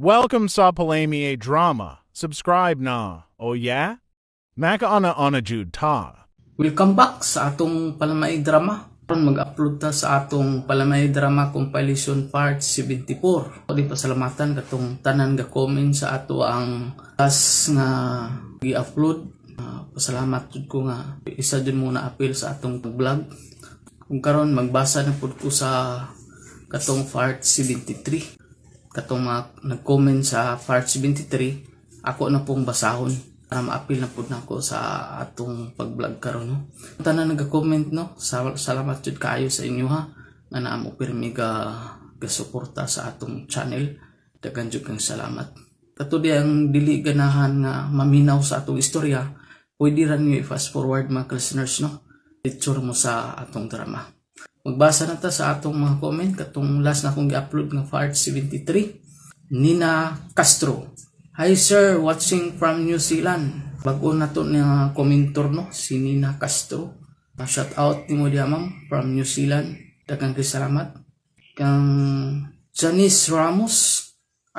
Welcome sa Palami Drama. Subscribe na. Oh yeah? Makauna-una jud ta. Welcome back sa atong Palamay Drama. Karon mag-upload ta sa atong Palamay Drama Compilation Part 74. Di pasalamatan katong tanan ga comment sa ato ang last nga gi-upload. Pasalamat jud ko nga isa jud mo na appeal sa atong vlog. Kung karon magbasa na pud ko sa katong part 73. Katong mga nag-comment sa part 73, ako na pong basahon para maapil na pud nako sa atong pag-vlog karon, no. Tanan nag-comment, no, salamat jud kaayo sa inyo ha, nga naa mo pirmi ga suporta sa atong channel. Daghan jud kang salamat. Kato di ang dili ganahan nga maminaw sa atong istorya, pwede ra niyo i-fast forward, mga listeners, no. Picture mo sa atong drama. Magbasa na ta sa atong mga comment katong last na akong gi-upload nga part 73. Nina Castro. "Hi sir, watching from New Zealand." Bago na to nga commentor, no, si Nina Castro. Shout out nimo diha, ma'am, from New Zealand. Daghang kay salamat. Kang Janice Ramos,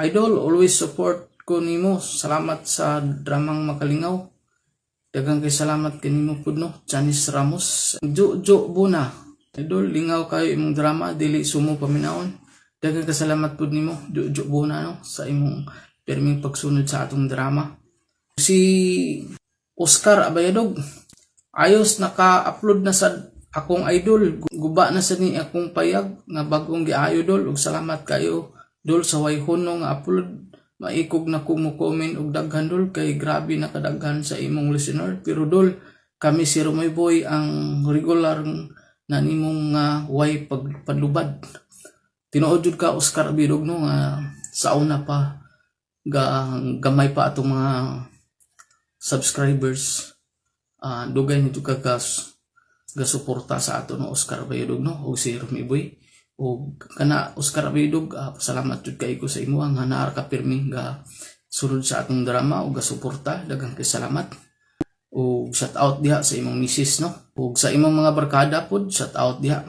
"Idol, always support ko nimo. Salamat sa dramang makalingaw." Daghang kay salamat kanimo pud, no, Janice Ramos. Jo Jo Buna, "Idol, lingaw kayo imong drama, dili sumo paminawon." Daghang kay salamat pud nimo, Jo Jo Buna, no, sa imong pirming pagsunod sa atong drama. Si Oscar Abayadog, "Ayos, naka-upload na sa akong idol. Guba na sa ni akong payag nga bagong giayo, dol, ug salamat kayo dol sa way hunong nga upload. Maikog na ko mo comment og daghan, dol, kay grabe na kadaghan sa imong listener. Pero dol, kami si Romoy Boy ang regular na nimong nga way pagpadlubad." Tinuod jud ka, Oscar Abayadog, no, nga sa una pa ga gamay pa atong mga subscribers, dugay nito ka gas gasuporta sa ato, no, Oscar Abayudog, no, o si Rumi Boy. O kana Oscar Abayudog, salamat jud kay ko sa imo nga naa ka pirmi ga sulod sa atong drama o gasuporta. Daghang kay salamat o shout out diha sa imong misis, no, ug sa imong mga barkada pod, shout out diha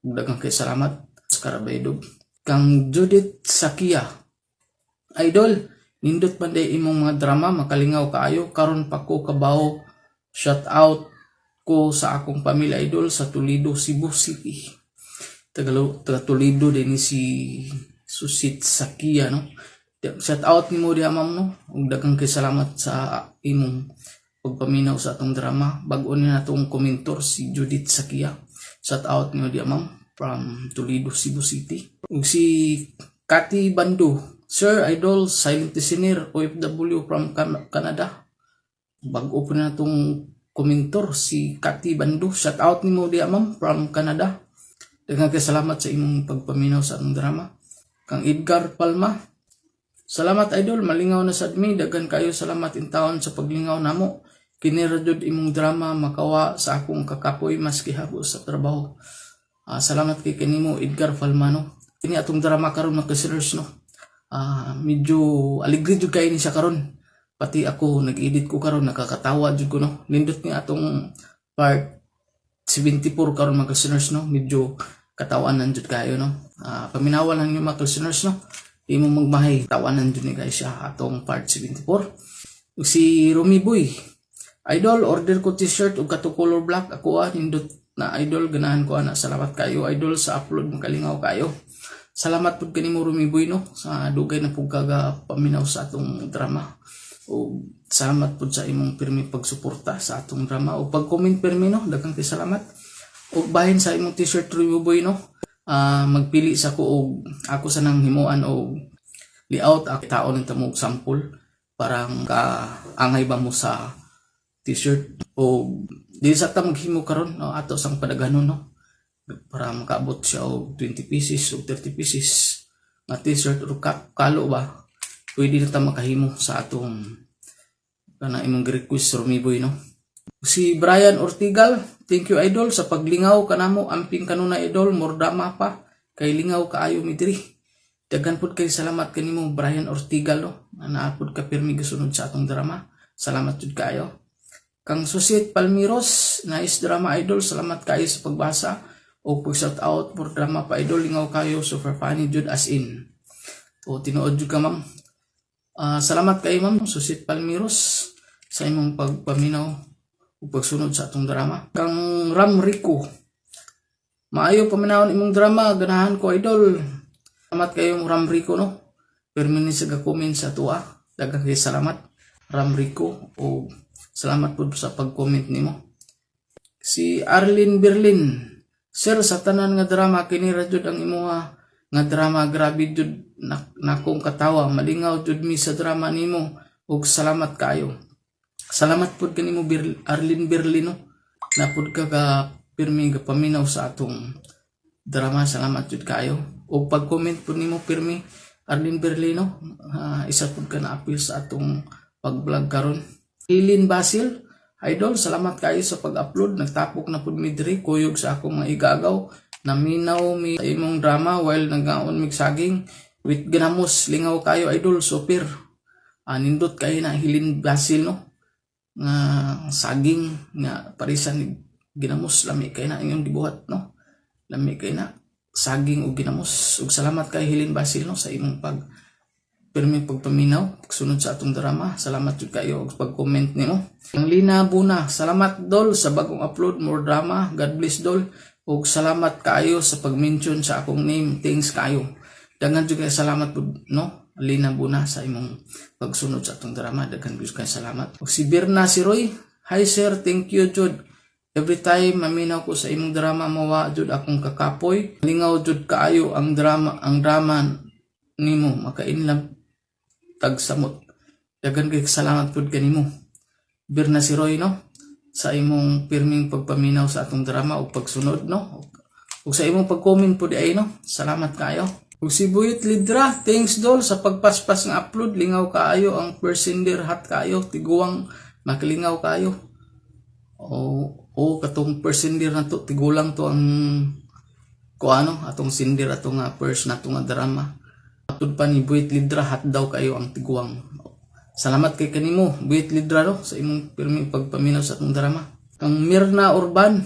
ug daghang kay salamat, Oscar Abayudog. Kang Judith Sakia, "Idol, nindot man day imong mga drama, makalingaw kaayo, karon pa ko kabaw. Shout out ko sa akong pamilya, idol, sa Toledo, Cebu City." Tagalo, taga Toledo din ni si Susit Sakia, no. Shout out nimo diha, ma'am, no. Ug daghang kay salamat sa imong pagpaminaw sa atong drama. Bag-o ni natong komentor si Judith Sakia. Shout out nimo diha, ma'am, from Toledo, Cebu City. Ug si Kati Bando, "Sir, idol, silent listener, OFW from Canada." Bago po na itong komentor si Kati Bando. Shout out nimo diha, ma'am, from Canada. Daghang kay salamat sa imong pagpaminaw sa atong drama. Kang Edgar Palma, "Salamat idol, malingaw na sad mi. Daghan kayo salamat in taon sa paglingaw namo. Kini ra jud imong drama makawa sa akong kakapoy maski hagos sa trabaho." Salamat kay kanimo, Edgar Palma, no. Kini atong drama karon, mga listeners, no. Medyo aligre jud kayo ni siya karon. Pati ako nag-edit ko karon nakakatawa jud ko, no. Nindot ni atong part 74 karon, mga listeners, no. Medyo katawanan jud kayo, no. Paminawa lang yung mga listeners, no. Di mo magmahay, tawanan jud ni guys siya atong part 74. Ug si Rumi Boy, "Idol, order ko t-shirt ug kato color black ako ah, nindot na idol, ganahan ko ana. Salamat kayo idol sa upload, makalingaw kayo." Salamat pud kanimo, Rumi Boy, no, sa dugay na pud kaga paminaw sa atong drama. O salamat pud sa imong pirmi pagsuporta sa atong drama o pag-comment pirmi, no. Daghang kay salamat. Og bahin sa imong t-shirt, Rumi Boy, no. Magpili sa ko og ako sa nang himuan og layout ako tao ng tamo og sample parang ka angay ba mo sa t-shirt o di sa ta maghimo karon, no, ato sang padaghanon, no, para makaabot siya og 20 pieces o 30 pieces nga t-shirt or kalo ba, pwede na ta makahimo sa atong kana imong request, Rumi Boy, no. Si Brian Ortigal, "Thank you idol sa paglingaw kanamo, amping kanuna idol, more drama pa kay lingaw kaayo mi diri." Daghan pud kay salamat kanimo, Brian Ortigal, no, nga naa pud ka pirmi gasunod sa atong drama. Salamat jud kaayo. Kang Susit Palmiros, "Nice drama idol, salamat kayo sa pagbasa o pag shout out. For drama pa idol, lingaw kayo, super funny jud as in." O tinuod jud ka, ma'am. Salamat kay Ma'am Susit Palmiros sa imong pagpaminaw ug pagsunod sa atong drama. Kang Ram Rico. Maayo paminawon imong drama, ganahan ko, idol. Salamat kayo, Ram Rico, no. Pirmi ni sa ga-comment sa tuwa. Daghang kay salamat, Ram Rico, o salamat pud sa pag-comment nimo. Si Arlene Berlin. Sir, sa tanan nga drama, kini ra jud ang imuha nga drama, grabe jud nakong katawa, malingaw jud mi sa drama nimo ug salamat kaayo. Salamat pud kanimo, Arlene Berlin, no. Na pud ka pirmi ga paminaw sa atong drama, salamat jud kaayo. Ug pag-comment pud nimo pirmi, Arlene Berlino, isa pud ka na apil sa atong pag-vlog karon. Ilin Basil, idol, salamat kayo sa pag-upload. Nagtapok na pud mi diri, kuyog sa akong mga igagaw. Naminaw mi sa imong drama while nagaon mig saging with ginamos. Lingaw kayo, idol, super. Nindot kayo na, Hilin Basil, no? Nga saging nga parisan ni ginamos, lami kay na inyong gibuhat, no? Lami kay na saging ug ginamos. Ug salamat kay Hilin Basil, no, sa imong pag pirmi pagpaminaw, pagsunod sa atong drama. Salamat jud kayo og pag-comment nimo. Ang Lina Buna, salamat dol sa bagong upload, more drama. God bless, dol. Ug salamat kaayo sa pag-mention sa akong name. Thanks kaayo. Daghan jud kayo salamat pud, no, Lina Buna, sa imong pagsunod sa atong drama. Daghan jud kayo salamat. Ug si Birna Siroy, hi sir, thank you jud. Every time maminaw ko sa imong drama, mawa jud akong kakapoy. Lingaw jud kaayo ang drama nimo, makainlam tagsamot. Daghan kay salamat pud kanimo, Birna Siroy, no, sa imong pirming pagpaminaw sa atong drama ug pagsunod, no, ug sa imong pag-comment pud ay, no. Salamat kaayo. Ug si Buyit Lidra, thanks dol sa pagpaspas nga upload, lingaw kaayo ang persender, hot kaayo, tiguang makalingaw kaayo. O katong persender na to, tigulang to ang kuano atong sender, atong nga first na nga drama. Atud pa ni Buyit Lidra, hot daw kayo ang tiguang. Salamat kay kanimo, Buyit Lidra, no, sa imong pirmi pagpaminaw sa atong drama. Kang Mirna Urban,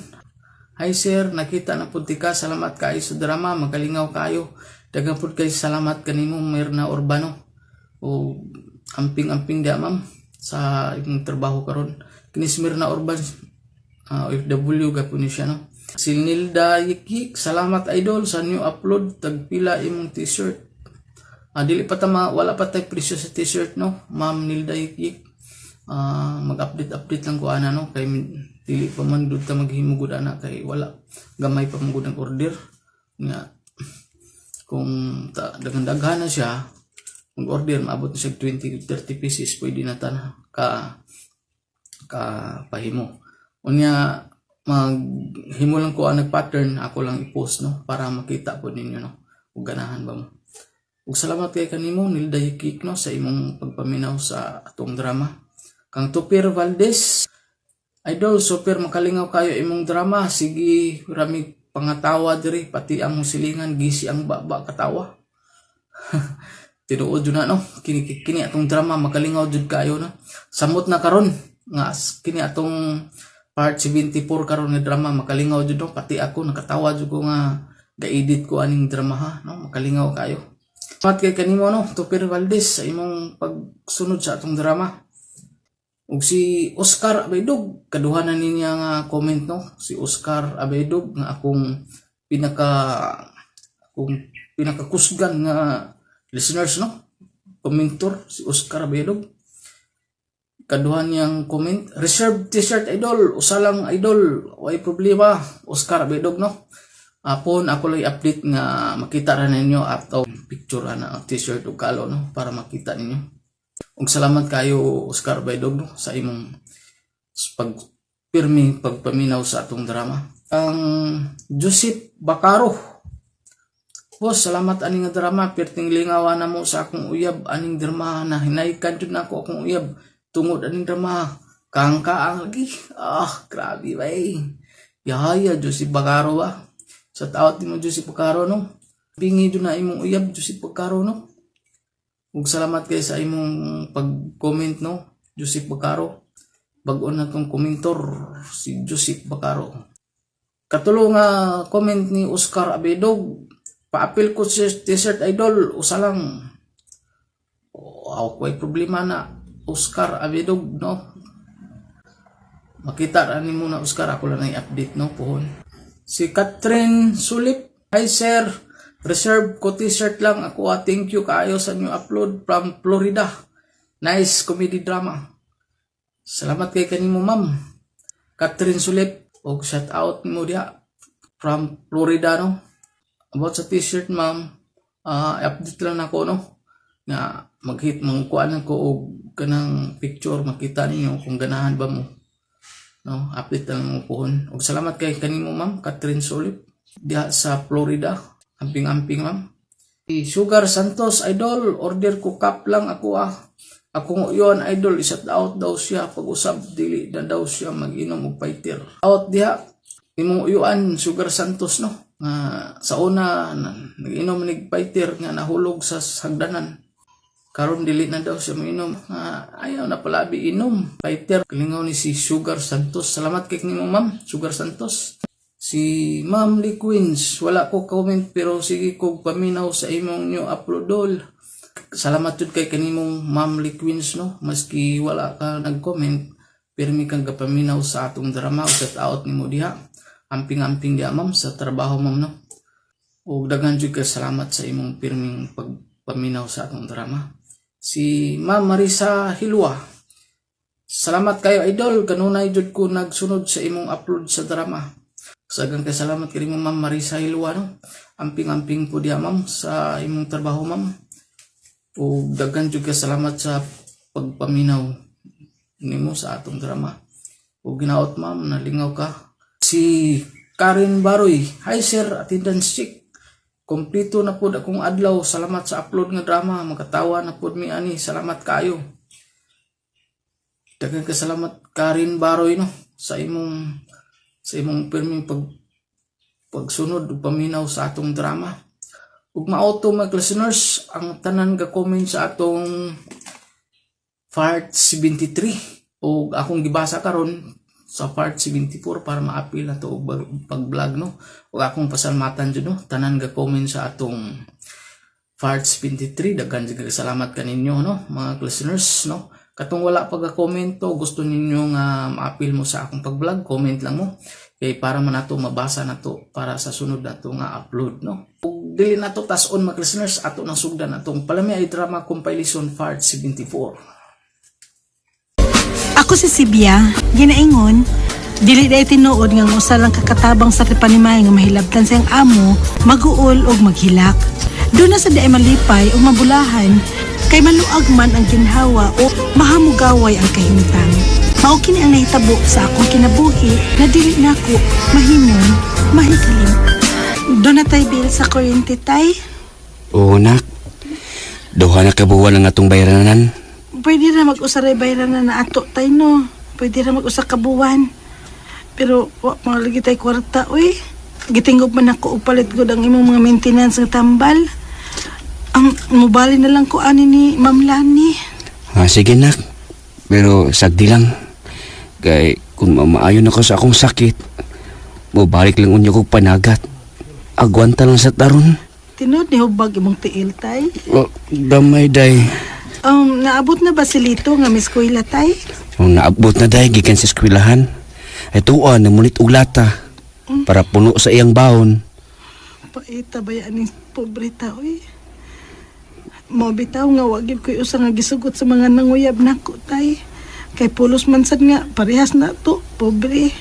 hi sir, nakita na pud ka, salamat kaayo sa drama, magalingaw kayo. Daghang pud kay salamat kanimo, Mirna Urbano. O amping-amping dia, ma'am, sa imong trabaho karon. Kini si Mirna Urban, OFW gapon ni siya, no. Si Nilda Yikik, salamat idol sa new upload, tagpila imong t-shirt? Dili pa ta wala pa tay presyo sa t-shirt, no, Ma'am Nilda Yikik. Mag-update update lang ko ana, no, kay dili pa man dud ta maghimo gud ana kay wala gamay pa man gud ang order nga. Kung daghan-daghan na siya mag-order, maabot na siya 20 to 30 pieces, pwede na ta na ka ka pahimo. Unya maghimo lang ko ang pattern, ako lang i-post, no, para makita po ninyo, no, ug ganahan ba mo. Ug salamat kay kanimo, Nilda Hikik, no, sa imong pagpaminaw sa atong drama. Kang Tupir Valdez, idol, super makalingaw kayo imong drama, sige rami pangatawa diri, pati ang silingan gisi ang baba katawa. Tinuod jud na, no, kini kini atong drama makalingaw jud kayo, no. Samot na karon nga kini atong part 74 karon nga drama, makalingaw jud, no, pati ako nakatawa jud ko nga ga-edit ko aning drama ha, no, makalingaw kayo. Salamat kay kanimo, no, Tupir Valdez, sa imong pagsunod sa atong drama. Ug si Oscar Abaydog, kaduha na niya nga comment, no, si Oscar Abaydog nga akong pinakakusgan nga listeners, no, commentor si Oscar Abaydog. Kaduha niyang comment, "Reserve t-shirt idol, usa lang idol, way problema." Oscar Abaydog, no. Apon ako lang i-update nga makita ra ninyo ato picture ana ang t-shirt ug kalo, no, para makita ninyo. Ug salamat kayo, Oscar Abaydog, no, sa imong pag pirmi pagpaminaw sa atong drama. Ang Joseph Bacaro, "Boss, salamat ani nga drama, perting lingawa na mo sa akong uyab aning drama na hinaykan jud nako akong uyab tungod aning drama. Kang kaang lagi." Ah, grabe ba eh. Yaya, Joseph Bacaro ba? Sa out mo, Joseph Bacaro, no. Pingi jud na imong uyab, Joseph Bacaro, no. Ug salamat kay sa imong pag-comment, no, Joseph Bacaro. Bag-o na tong komentor si Joseph Bacaro. Katulo nga comment ni Oscar Abedog, "Paapil ko sa t-shirt idol, usa lang." Ako ay problema na, Oscar Avedog, no? Makita ra nimo na, Oscar, ako lang i-update, no, pohon. Si Catherine Sulip, "Hi sir, reserve ko t-shirt lang ako ah. Thank you kaayo sa new upload from Florida. Nice comedy drama." Salamat kay kanimo, ma'am. Catherine Sulip, og shout out nimo diha from Florida, no. About sa t-shirt, ma'am, update lang nako, no, nga maghit mangkuan ko og kanang picture, makita ninyo kung ganahan ba mo, no. Update lang mo pohon. Og salamat kay kanimo, ma'am Catherine Solip, diha sa Florida. Amping-amping, ma'am. Si Sugar Santos, "Idol, order ko cup lang ako ah. Akong uyon, idol, i-shout out daw siya. Pag-usab dili na daw siya mag-inom og fighter." Out diha imong uyuan, Sugar Santos, no, nga sa una nag-inom nig fighter nga nahulog sa hagdanan. Karon dili na daw siya mainom. Ayaw na palabi inom fighter. Kalingaw ni si Sugar Santos. Salamat kay nimo, ma'am Sugar Santos. Si Ma'am Lee Queens, "Wala ko comment pero sige ko paminaw sa imong new upload, dol." Salamat jud kay kanimong Ma'am Lee Queens, no. Maski wala ka nag-comment, pirmi kang gapaminaw sa atong drama. Shout out nimo diha. Amping-amping diha, ma'am, sa trabaho, ma'am, no. Ug daghan jud kay salamat sa imong pirming pagpaminaw sa atong drama. Si Ma'am Marisa Hilwa, "Salamat kayo, idol, kanunay jud ko nagsunod sa imong upload sa drama." Sagang kay salamat kay mo, Ma'am Marisa Hilwa, no. Amping-amping po diha, ma'am, sa imong trabaho, ma'am. Ug daghan jud kay salamat sa pagpaminaw nimo sa atong drama. Ug ginaot, ma'am, nalingaw ka. Si Karen Baroy, "Hi sir, attendance check. Kompleto na pod akong adlaw. Salamat sa upload nga drama. Makatawa na pod mi ani. Salamat kayo." Daghan ka salamat, Karen Baroy, no, sa imong pirming pagsunod ug paminaw sa atong drama. Ug mao to, mga listeners, ang tanan ga comment sa atong part 73 ug akong gibasa karon sa part 74 para maapil na to og pag-vlog, no. Ug akong pasalamatan jud, no, tanan ga comment sa atong part 73. Daghan jud kay salamat kaninyo, no, mga listeners, no. Katong wala pa ga comment to, gusto ninyo nga maapil mo sa akong pag-vlog, comment lang mo kay para man nato mabasa na to para sa sunod nato nga upload, no. Ug dili na to tas-on, mga listeners, ato nang sugdan atong Palami ay Drama Compilation Part 74. Ako si Sibya, ginaingon, dili dai tinuod nga ang usa lang kakatabang sa panimay nga mahilabtan sa iyang amo, maguol og maghilak. Duna sa diay malipay o mabulahan, kay maluag man ang ginhawa o mahamugaway ang kahimtang. Mao kini ang nahitabo sa akong kinabuhi na dili nako mahimong mahikiling. Duna tay bill sa kuryente, tay? Oo, nak. 2 na ka buwan ang atong bayranan. Pwede ra mag-usa ray bayran na ato, tay, no? Pwede ra mag-usa ka buwan. Pero wa pa lagi tay kwarta, uy. Gitingob man ako og palit gud ang imong mga maintenance nga tambal. Ang mubali na lang ko ani ni Ma'am Lani. Ah, sige, nak. Pero sagdi lang. Kay kung mamaayo na ko sa akong sakit, mubalik lang unya kog panagat. Agwanta lang sa taron. Tinuod ni hubag imong tiil, tay? Oh, gamay, day. Naabot na ba si Lito nga miskwela, tay? Oh, naabot na, day, gikan sa eskwelahan. Ay tuwa na mulit og lata para puno sa iyang baon. Paita ba yan ning pobre ta, uy? Mao bitaw nga wa gyud ko'y usa nga gisugot sa mga nanguyab nako, tay. Kay pulos man sad nga parehas na to, pobre.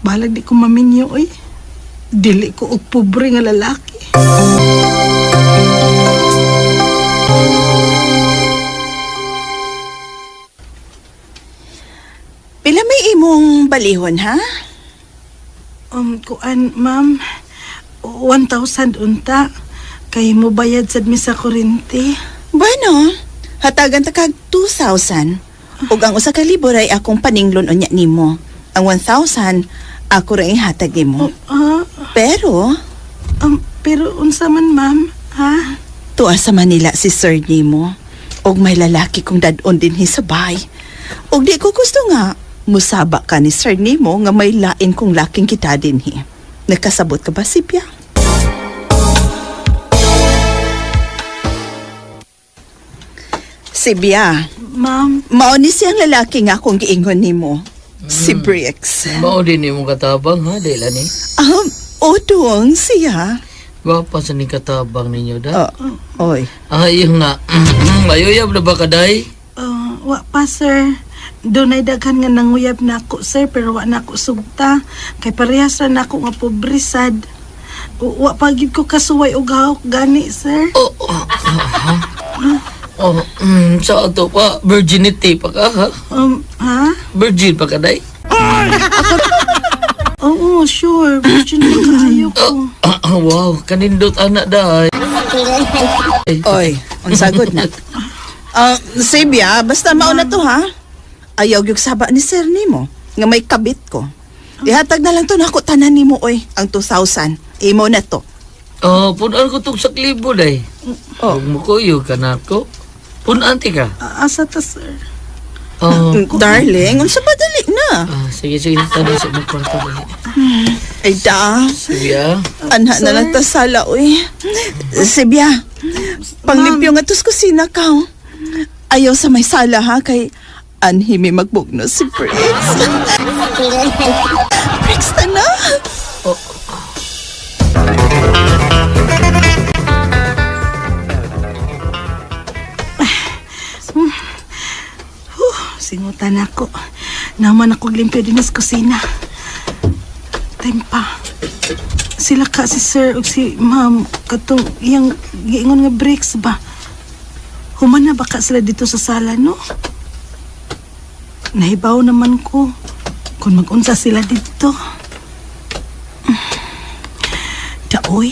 Balag di ko maminyo, oy. Dili ko og pobre nga lalaki. Pila may imong balihon, ha? Kuan, ma'am, 1,000 unta. Kay mobayad sad mi sa kuryente. Bueno, hatagan ta kag 2,000. Ug ang 1,000 ay akong paninglon unya nimo. Ang 1,000 ako ra ihatag nimo. Ah, Pero pero unsa man, ma'am, ha? Tuwa sa Manila si sir nimo. Og may lalaki kong dad-on dinhi sa bahay. Og di ko gusto nga musaba ka ni sir nimo nga may lain kong laking kita dinhi. Nakasabot ka ba, Sipya? Sibya, Ma'am, mao ni siyang lalaki nga akong giingon nimo. Si Briggs. Mao din imong katabang ha, dili ni. Odong siya. Gwapa sa ni katabang ninyo da. Oh, oy. Ay nga. Mayuyab na ba kaday? Wa pa, sir. Dunay daghan nga nanguyab na ako, sir, pero wa na ako sugta. Kay parehas ra na ako nga pobre sad. Wa pa gid ko kasuway og hawak gani, sir. Oh, oh, ha? Oh, sa ato pa virginity pa ka ha? Ha? Virgin pa ka day? Oo, sure. Virgin pa kaayo ko. Wow, kanindot anak day. Oy, unsagod na. Sibya, basta mao na to ha. Ayaw gyud saba ni sir nimo nga may kabit ko. Ihatag na lang to nako tanan nimo oy, ang 2,000. Imo na to. Oh, punan ko tong saklibo day. Oh. Huwag mo kuyog ka na ko. Punan ti ka. Asa ta, sir? Oh. Darling, unsa pa dali na? Ah, sige, sige. Tanong sa imong kwarto dali. Ay da. Sige ah. Anha na lang ta sala oy. Sibya, panglimpyo nga tos kusina ka. Oh. Ayaw sa may sala ha kay anhimi magbugno si Briggs. Briggs ta na. Oh. Singutan ako. Naman ako limpyo din sa kusina. Time pa. Sila ka si sir o si ma'am katong iyang giingon nga breaks ba? Human na baka sila dito sa sala, no? Nahibaw naman ko kung mag-unsa sila dito. Daoy,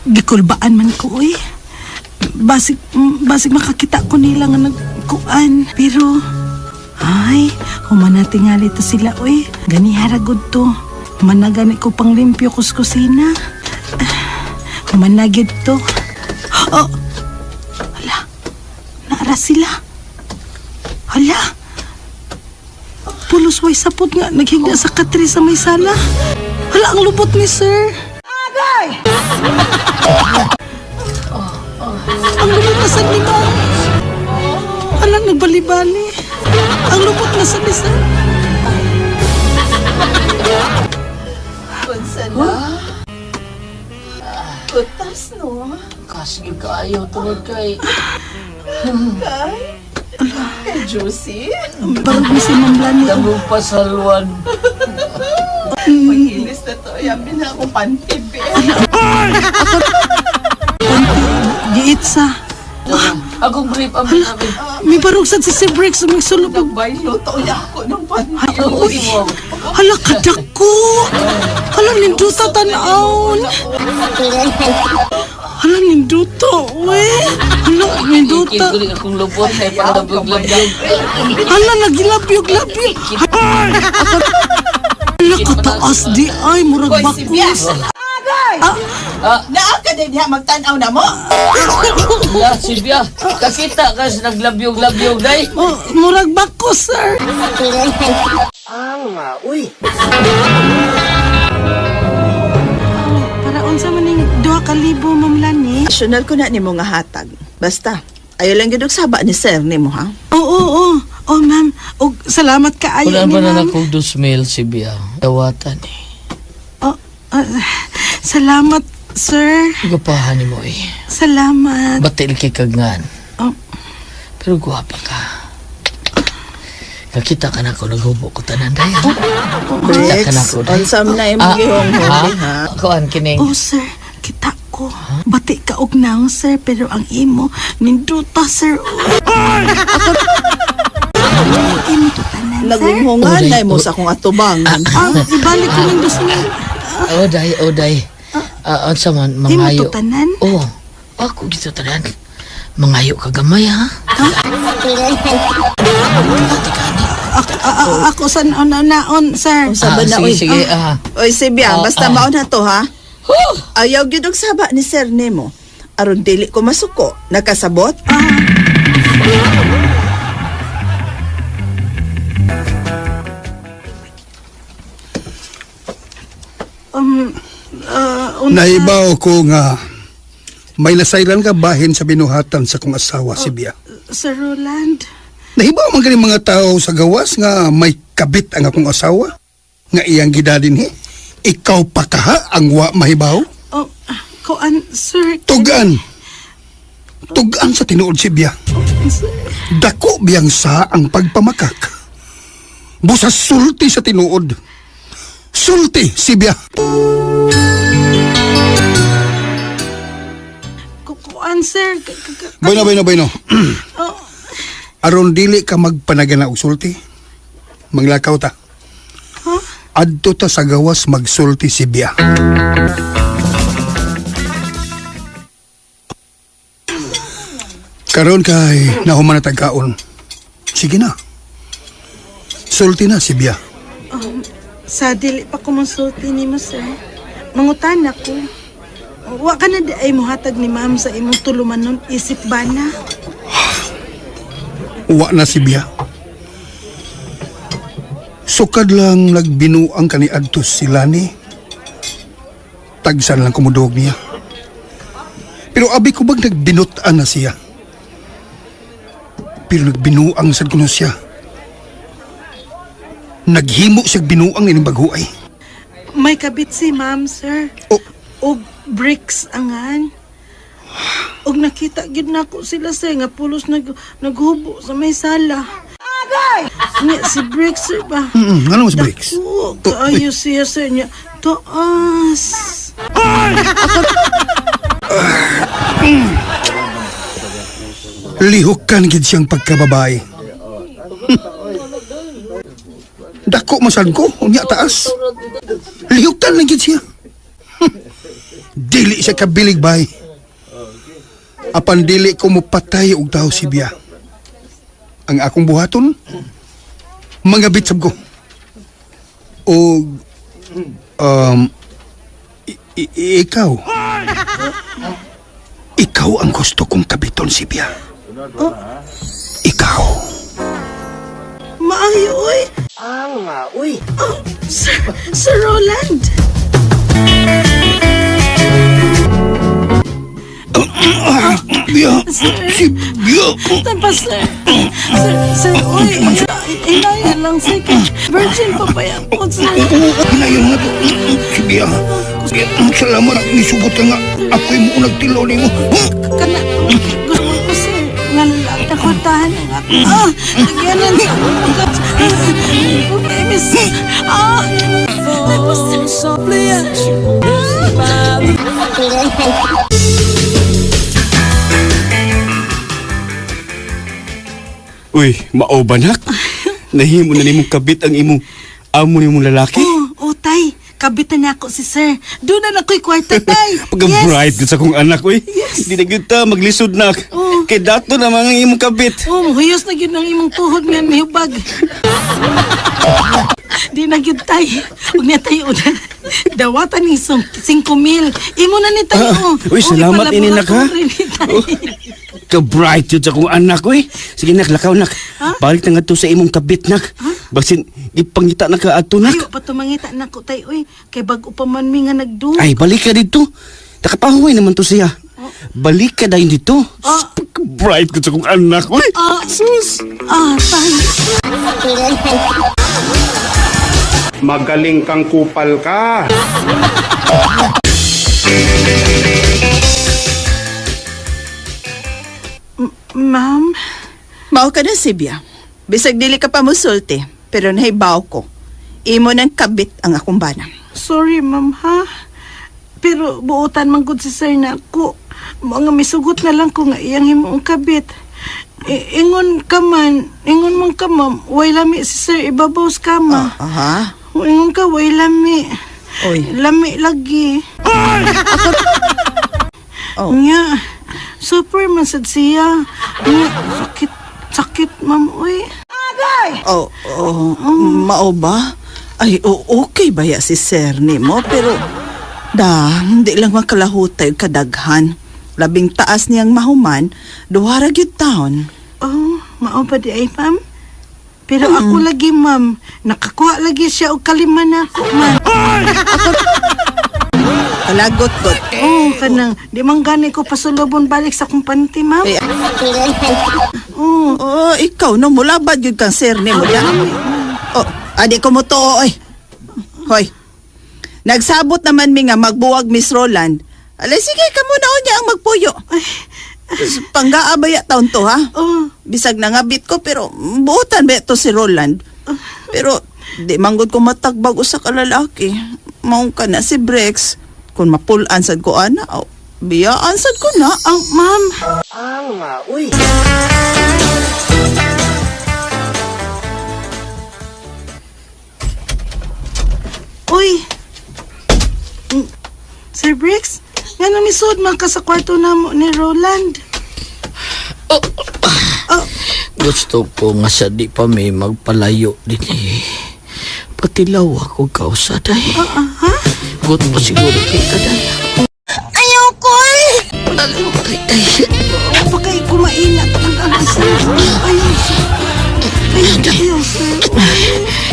gikulbaan man ko, oy. Basig makakita ko nila nga nagkuan. Pero, ay, humana tingali to sila, oy. Ganihara gud to. Humana gani ko pang limpyo kus kusina. Humana gyud to. Oh, hala, naara sila. Hala, pulos way sapot nga naghigda sa katri sa may sala. Hala, ang lubot ni sir. Ang lubot na sad ni ma'am. Hala, nagbali-bali. Ang lubot na sad ni sir. Unsa na? Utas no. Kasige kaayo tungod kay. Kay? Kay Juicy? Barog ni si Ma'am Lani. Damo pasalwan. Pag-ilis na to, yabi na akong panty, be. Giitsa. Akong brief amin amin. May barog sad si Sir Briggs. May sulog. Nagbay luto ya ako ng panty. Uy, hala kadako. Hala ninduta tan-awon. Hala ninduta, uy. Hala ninduta. Kikuling akong lubot ay para nabuglabyog. Hala nagilabyog-labyog. Hala kataas di ay murag Hoy, si Bia! bakus. Naa ka din diha magtan-aw na mo? Ya, Silvia, kakita ka sa naglabyog-labyog day. Oh, murag bakos, sir. Para unsa man ning 2,000, Ma'am Lani? National ko na nimo nga hatag. Basta, ayaw lang gyud og saba ni sir nimo ha. Oo, oo, oo. Oh, ma'am. Og salamat kaayo Wala ni pa na ma'am. akong 2,000, Silvia. Dawatan eh. Oh, salamat, sir. Gupahan ni mo eh. Salamat. Batil kay kagngan. Oh. Pero guwapa ka. Kakita ka na ako, naghubo ko tanan day. Kita ka na ako day. Unsa man na imong gihonghong ha? Kuan kining. Oh, sir. Kita ko. Bati ka og naong, sir, pero ang imo ninduta, sir. Imo to tanan, sir. Nagunghongan Oday, na mo sa akong atubangan. Ah, ibalik ko ning 2,000. Oh, day, oh, day. Ah, unsa man Imo mangayo. to tanan. Oh, ako gito tanan. Mangayo ka gamay ha. Ako sa naon, sir. Unsa ba Ah, na sige, oy? sige, ah. Oy Sibya, Ah, basta ah. mao na to ha. Huh! Ayaw gyud og saba ni sir nimo. Aron dili ko masuko, nakasabot? Unsa- Naibaw ko nga may nasayran ka bahin sa binuhatan sa kong asawa si Bia. Sir Roland. Nahibaw man gani mga tao sa gawas nga may kabit ang akong asawa nga iyang gidadin he. Ikaw pa kaha ang wa mahibaw? Oh, kuan, sir. Tugan. Tugan sa tinuod si Bia. Sir. Dako biyang sa ang pagpamakak. Busa sulti sa tinuod. Sulti si Bia. Kuan, sir. Bueno, bueno, bueno. Oh, Aron dili ka magpanagana og sulti. Manglakaw ta. Huh? Adto ta sa gawas magsulti si Bia. Karon kay nahuman na tagkaon. Sige na. Sulti na si Bia. Sa dili pa ko mosulti nimo, sir. Mangutan ako. Wa ka na di ay muhatag ni ma'am sa imong tulumanon isip bana. Wa na si Bia. Sukad lang nagbinuang kani adto sila ni. Tagsan lang kumudog niya. Pero abi ko bang nagbinutan na siya? Pero nagbinuang sad kuno siya. Naghimo siya binuang ining baghuay. May kabit si ma'am, sir. Oh. Og bricks angan. Og nakita gid nako sila sir nga pulos naghubo sa may sala. Agay! Nya si bricks sir ba? Ano mas bricks? Dako, kaayo siya sir niya. Taas. Lihukan gid siyang pagkababae. Dako masad ko, unya taas. Lihukan lang gid siya. Dili siya kabilig bay. Apan dili ko mopatay og tawo si Bia. Ang akong buhaton, mga bitsab ko. O um, ikaw. Ikaw ang gusto kong kabiton si Bia. Ikaw. Maayo oy. Ah, uy. Oh, sir, Sir Roland. Bia. Sir. Si Bia. Tampa, sir. Sir, sir, oy. Inaya lang, sir. Kay Virgin pa ba yan ko, sir? Oo, hinayon nga to. Si Bia. Bia, salamat. Nisugot ka nga. Ako'y mo nagtilaw nimo. Kana, gusto mo ko, sir. Nga takotahan ang ako. Ah, nagyanan sa akong Okay, miss. Ah, tapos, sir. Uy, mao ba nak? Nahimo na nimong kabit ang imong amo nimong lalaki. Oh, oh, tay. Kabitan niya ako si sir. Doon na ako'y kwarta, tay. Pagka-bright gud sa akong anak, uy. Yes. Di na gyud ta maglisod nak. Oh. Kay dato na mga imong kabit. Oh, huyos na gyud ang imong tuhod nga nihubag. Di na gyud tay. Ug niya tay una. Dawatan ni 5 mil. Imo na ni tay oh. Uy, salamat ini nak ha. ipalaboratory ni tay. Oh, Ka-bright yun sa akong anak, uy. Sige nak, lakaw nak. Balik na nga to sa imong kabit nak. Basin ipangita na ka adto nak. Ayo pa tumangita na ko tay uy. Kay bag-o pa man mi nga nagdu. Ay, balik ka dito. Nakapahuway naman to siya. Balik ka dayon dito. Oh. Bright ko sa akong anak, uy. Ah. Sus. Ah, tay. Magaling kang kupal ka. Ma'am, Mao ka na, Sibya. Bisag dili ka pa musulti, pero nahibaw ko. Imo nang kabit ang akong bana. Sorry ma'am ha. Pero buotan man gud si sir na ako. Mga misugot na lang ko nga iyang himong kabit. Ingon ka man, ingon man ka ma'am, way lami si sir ibabaw sa kama. Aha. Ingon ka, way lami. Oy. Lami lagi. Oh. Nya, super man sad siya. Nya, sakit, sakit ma'am, uy. Oh, oh, mao ba? Ay, oh, okay ba ya si sir nimo? Pero, da, hindi lang makalahutay kadaghan. Labing taas niyang mahuman, duha ra gyud taon. Oh, mao pa di ay, ma'am? Pero ako lagi, ma'am. Nakakuha lagi siya og kalima na ako, ma'am. Kalagot god. Oh, kanang, di man gani ko pasulubon balik sa akong panty, ma'am. Ay, Oh. Oh, ikaw no mulabad gyud kang sir nimo da. Oh, adi ko mo tuo oy. Hoy. Nagsabot naman mi nga magbuwag Miss Roland. Alay sige kamo na unya ang magpuyo. Panggaa ba ya taon to ha? Oh. Bisag nangabit ko pero buotan ba to si Roland. Pero di manggod ko matagbag usa ka lalaki. Maong ka na si Brex. Kung mapulaan sad ko ana, oh, biyaan sad ko na. Oh, ma'am. Uy. Sir Briggs, nga nang misud man ka sa kwarto na mo ni Roland. Oh, Oh, gusto ko nga sa di pa may magpalayo din eh. Patilaw ako kausa day. ha? Gut pa siguro kay kaday. Ayoko eh! Dali, dali, day. Baka kumainat ang ang sir. Ayaw, sir. Ayaw, ayaw, sir.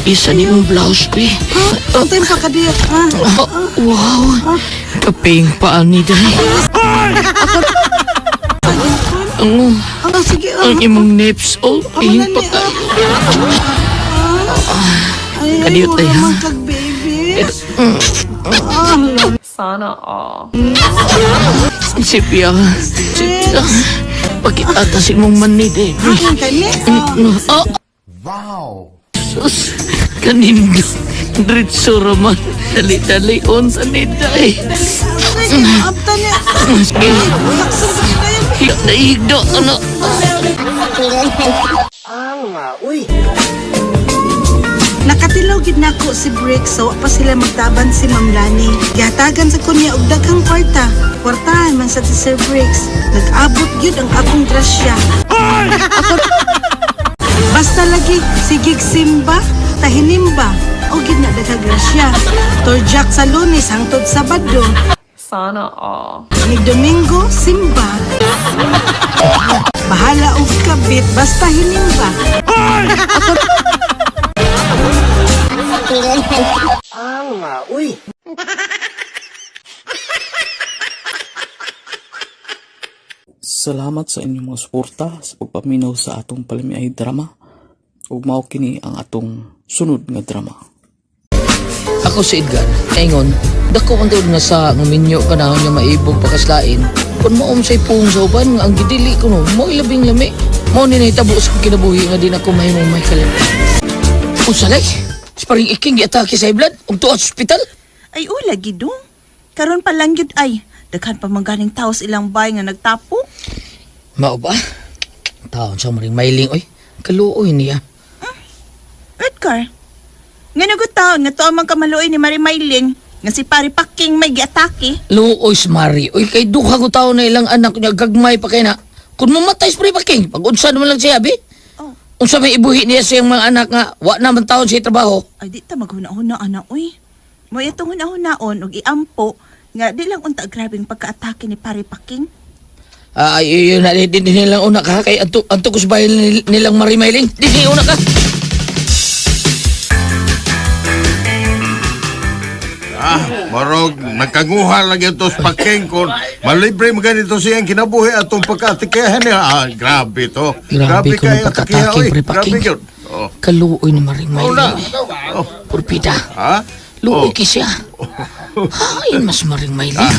Isa ni mong blouse, be. Ha? Antay pa ka diya, ha? Oh, wow. Kaping paa ni day. Ang, Oh, sige, oh. ang imong nips, oh, Amo ping na pa ni, kayo. ah. Ay, ay, Kadiyot, mura ay, ha? man kag baby. Ah, love. Sana all. Sipya. Sipya. Pakitata si mong manid, eh. Ang kani? Oh. Oh. Wow. Sus, kanindo. Diretso raman. Dali-dali on sa nida, eh. Ay, ginaabta niya. Sige. Laksan sa kitayan. Naigdo, ano? Nakatilaw gid nako si Briggs sa wa pa sila magtaban si Ma'am Lani. Gihatagan sa kunya og daghang kwarta. Kwartahan man sa si Sir Briggs. Nag-abot gyud ang akong grasya. Basta lagi sigig simba, tahinimba o gid na daghang grasya. Torjak sa Lunes hangtod Sabado. Sana all. Ni Domingo simba. Bahala og kabit basta hinimba. Salamat sa inyong mga suporta sa pagpaminaw sa atong palamiay drama ug mao kini ang atong sunod nga drama. Ako si Edgar, ingon, dako ang tuod nga sa nguminyo ka na nga maibog pakaslain. Kun maom say puong sa uban nga ang gidili ko no, mo ilabing lami. Mao ni nahitabo sa akong kinabuhi nga di na ko mahimong may kalim. Usalay, si paring iking giatake sa blood ug tuwa sa ospital. Ay ula gidong. Karon pa lang gyud ay daghan pa man ganing tao sa ilang bay nga nagtapo. Mao ba? Taon sa maring mailing oy. Kaluoy niya. Edgar. Ngano gud taon nga tuo man kamaluoy ni Mari Mailing nga si Pare Paking may giatake. Luoy si Mari. Oy kay duha ko taon na ilang anak niya gagmay pa kay na. Kun mamatay si Pare Paking, pag unsa naman lang siya abi. Oh. Unsa may ibuhi niya sa iyang mga anak nga wa naman taon siya trabaho. Ay di ta maghuna-huna ana oy. Mo itong huna-hunaon og iampo nga di lang unta grabeng pagkaatake ni Pare Paking. Ah, ay, yun na, di, di, di nilang una ka, kay anto, anto ko sa bahay nilang Marimailing. Di, di, una ka. Ah, marog, nagkaguha lang ito sa paking kung malibre mo ganito siyang kinabuhi atong pagkaatikehan niya. Ah, grabe to. Grabe kung kayo pagka-atake, atikiha, oy. pre, paking. Grabe yun. Oh, Kaluoy ni Marimailing. una. Oh, Purpida. ha? Luoy Oh. kay siya. Hain mas Maring Mailing.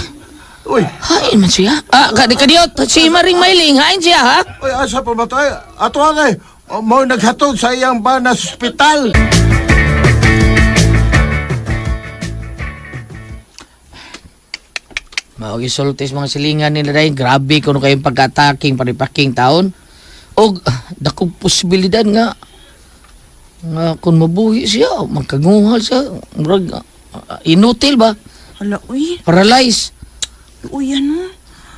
Uy, Hain man siya. Ah, kadiyot, si Maring Mailing, hain siya, ha? uy, asa pa ba tayo? Ato ay, oh, mo naghatod sa iyang bana sa ospital. Mao gisulti sa mga silingan nila dahil grabe kuno kayong pagka-attacking paripaking taon. Og dakong posibilidad nga nga kung mabuhi siya, magkaguhal siya, murag inutil ba? Hala uy, Paralyzed. uy ano.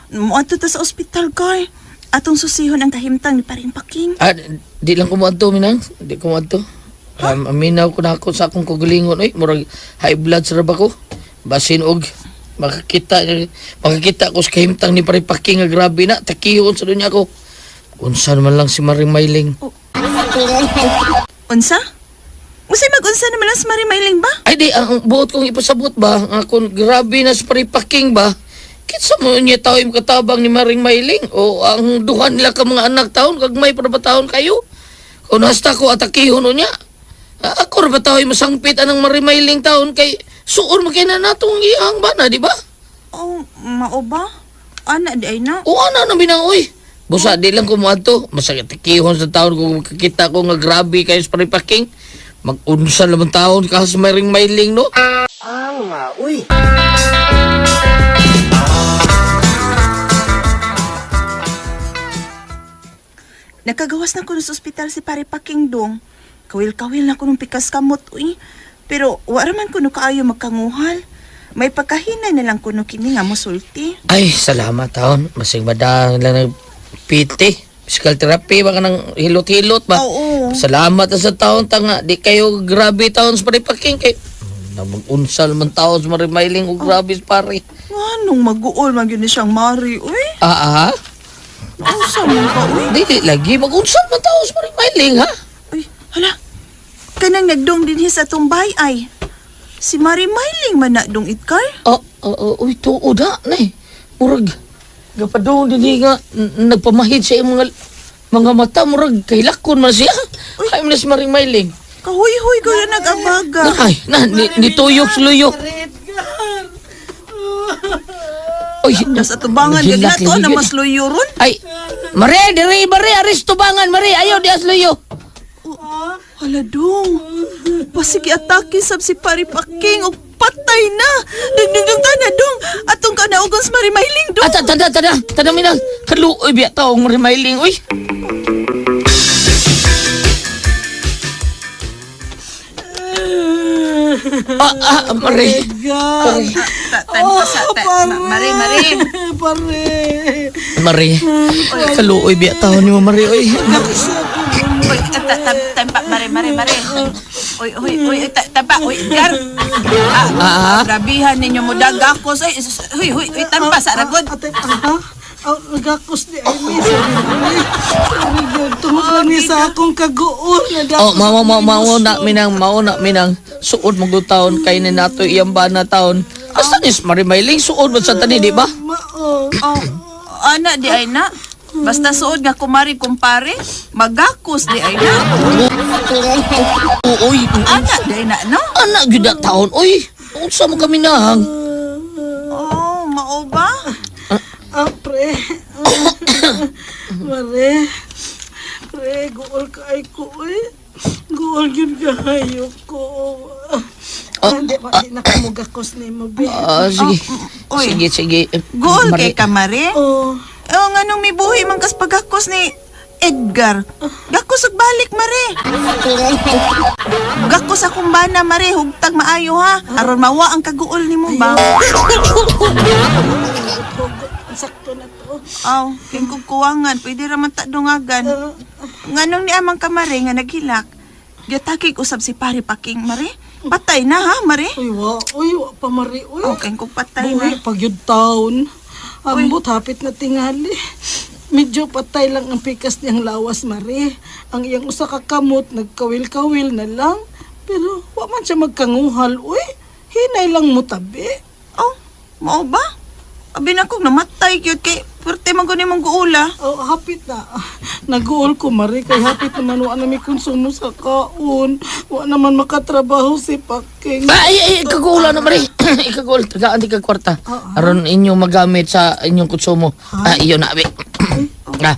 Moadto ta sa ospital kay. Atong susihon ang kahimtang ni Paring Paking. Ah, di lang ko moadto minang, di ko moadto. Aminaw ko na ako sa akong kagalingon oy, murag high blood sa ba ko. Basin og makakita makakita ko sa kahimtang ni paripaking nga grabe na takihon sa dunya ko. Unsa naman lang si Maring Mailing. Unsa? Unsay magunsa naman lang si Mari Mailing ba? Ay di, ang buot kong ipasabot ba, nga kung grabe na sa paripaking ba, Kinsa mo niya tao yung katabang ni Maring Mailing o ang duha nila ka mga anak taon kagmay para ba taon kayo? Kung hasta ko atakihon o niya. Ako ra ba tao yung masangpit anang Maring Mailing taon kay suor mo kay na natong iyang bana, di ba? Oh, mao ba? Ana di ay na. O ana na binang oy. Busa di lang ko moadto, masakit kihon sa taon kung makakita ko nga grabe kayo sa paripaking. Mag-unsa naman taon ka sa Maring Mailing no? Nakagawas na ko sa ospital si Pare Paking dong. Kawil-kawil na ko nung pikas kamot, uy. Pero wala man kuno kaayo magkanguhal. May pagkahinay na lang kuno kini nga mosulti. Ay, salamat taon. Masig madang lang nag PT. Physical therapy ba ka ng hilot-hilot ba? Oo. Salamat na sa taon tanga. Di kayo grabe taon sa paripaking kay na mag-unsal man taon sa marimailing o grabe sa pare. Nganong maguol man gyud ni siyang mari, uy. Ah, ah. Unsa man ka, uy? Dili lagi mag-unsal man taon sa marimailing ha. Uy, hala. Kanang nagdong dinhi sa tumbay ay. Si Mari Mailing man na dong itkar. Oh, oh, oh, uy, tuod ha, nay. Murag, gapadong din nga, nagpamahid sa iyong mga mata, murag, kahilakon man siya. Ay, man si Maring Mailing. Kahuy-huy ko na nag-abaga. Ay, na, nituyok sa luyok. Uy, Nasa tubangan gid nagilak na to lagi na yun. mas luyo ron. Ay, Mare, diri, Mare, aris tubangan, Mare, ayaw, di as luyo. Hala dong. Pasigi atake sab si Pari Paking og patay na. Dugdugdug ta na dong. Atong kanaugon sa Mari Mailing dong. Ah, tada, tada, tada, minang, kaluoy, biya taong Mare Mailing, uy. Ah, ah, Mare. Edgar. Tan pa sa Mari Mari. Pare. Mare, kaluoy, biya taon ni mo, Mare, uy. Uy, tan pa Mari Mari Mari. Uy uy uy tan pa uy Edgar. Ah, Ah, grabihan ninyo mo dagakos ay huy huy uy tan pa sa ragod. Ate, aha. Ang nagakos ni Amy. Sorry, sorry. Sorry, gyud. Tungod lang ni sa akong kaguol. Oh, mao mao mao na minang mao na minang suod mo taon kay ni nato iyang bana taon. Asa ni Mare Mailing suod man sa tani, di ba? Mao. Oh, ana di ay na. Basta suod nga kumari kumpare, magakos di ay na. Uy, Ana di ay na no. anak gyud na taon, uy. Unsa mo kami nahang? Oh, mao ba? Ah, pre. Mare. Pre, guol ka ay ko, eh. Guol yun kahayo ko. Oh, Hindi, di na kamugakos ni mo, be. Ah, sige. Uy. Sige, sige. Gool Mare- kay kamare. Oh, Oh, nganong mibuhi man kas pagakos ni Edgar. Gakos og balik mare. Gakos akong bana mare, hugtag maayo ha. Aron mawa ang kaguol nimo ba? sakto na to. Aw, kay kung kuwangan, pwede ra man ta dungagan. Nganong ni amang kamare nga naghilak. Gitakig usab si pare paking mare. Patay na ha, mare. Uy, wa. Uy, wa pa, Mare. Uy. Oh, kay kung patay na. Buhi pag yun taon. Ambot, hapit na tingali. Medyo patay lang ang pikas niyang lawas, Mare. Ang iyang usa ka kamot, nagkawil-kawil na lang. Pero wa man siya magkanguhal, uy. Hinay lang mo tabi. Oh, mao ba? Abi na kong namatay gyud kay perte man gud nimong guula. Oh, hapit na. Naguol ko, Mare, kay hapit naman wa na may konsumo sa kaon. Wa naman makatrabaho si Paking. Ay, ay, ikagulan na, Mare. Ikagul, tagaan di ka kwarta. Aron inyong magamit sa inyong konsumo. Ah, iyo na, abi. Ah.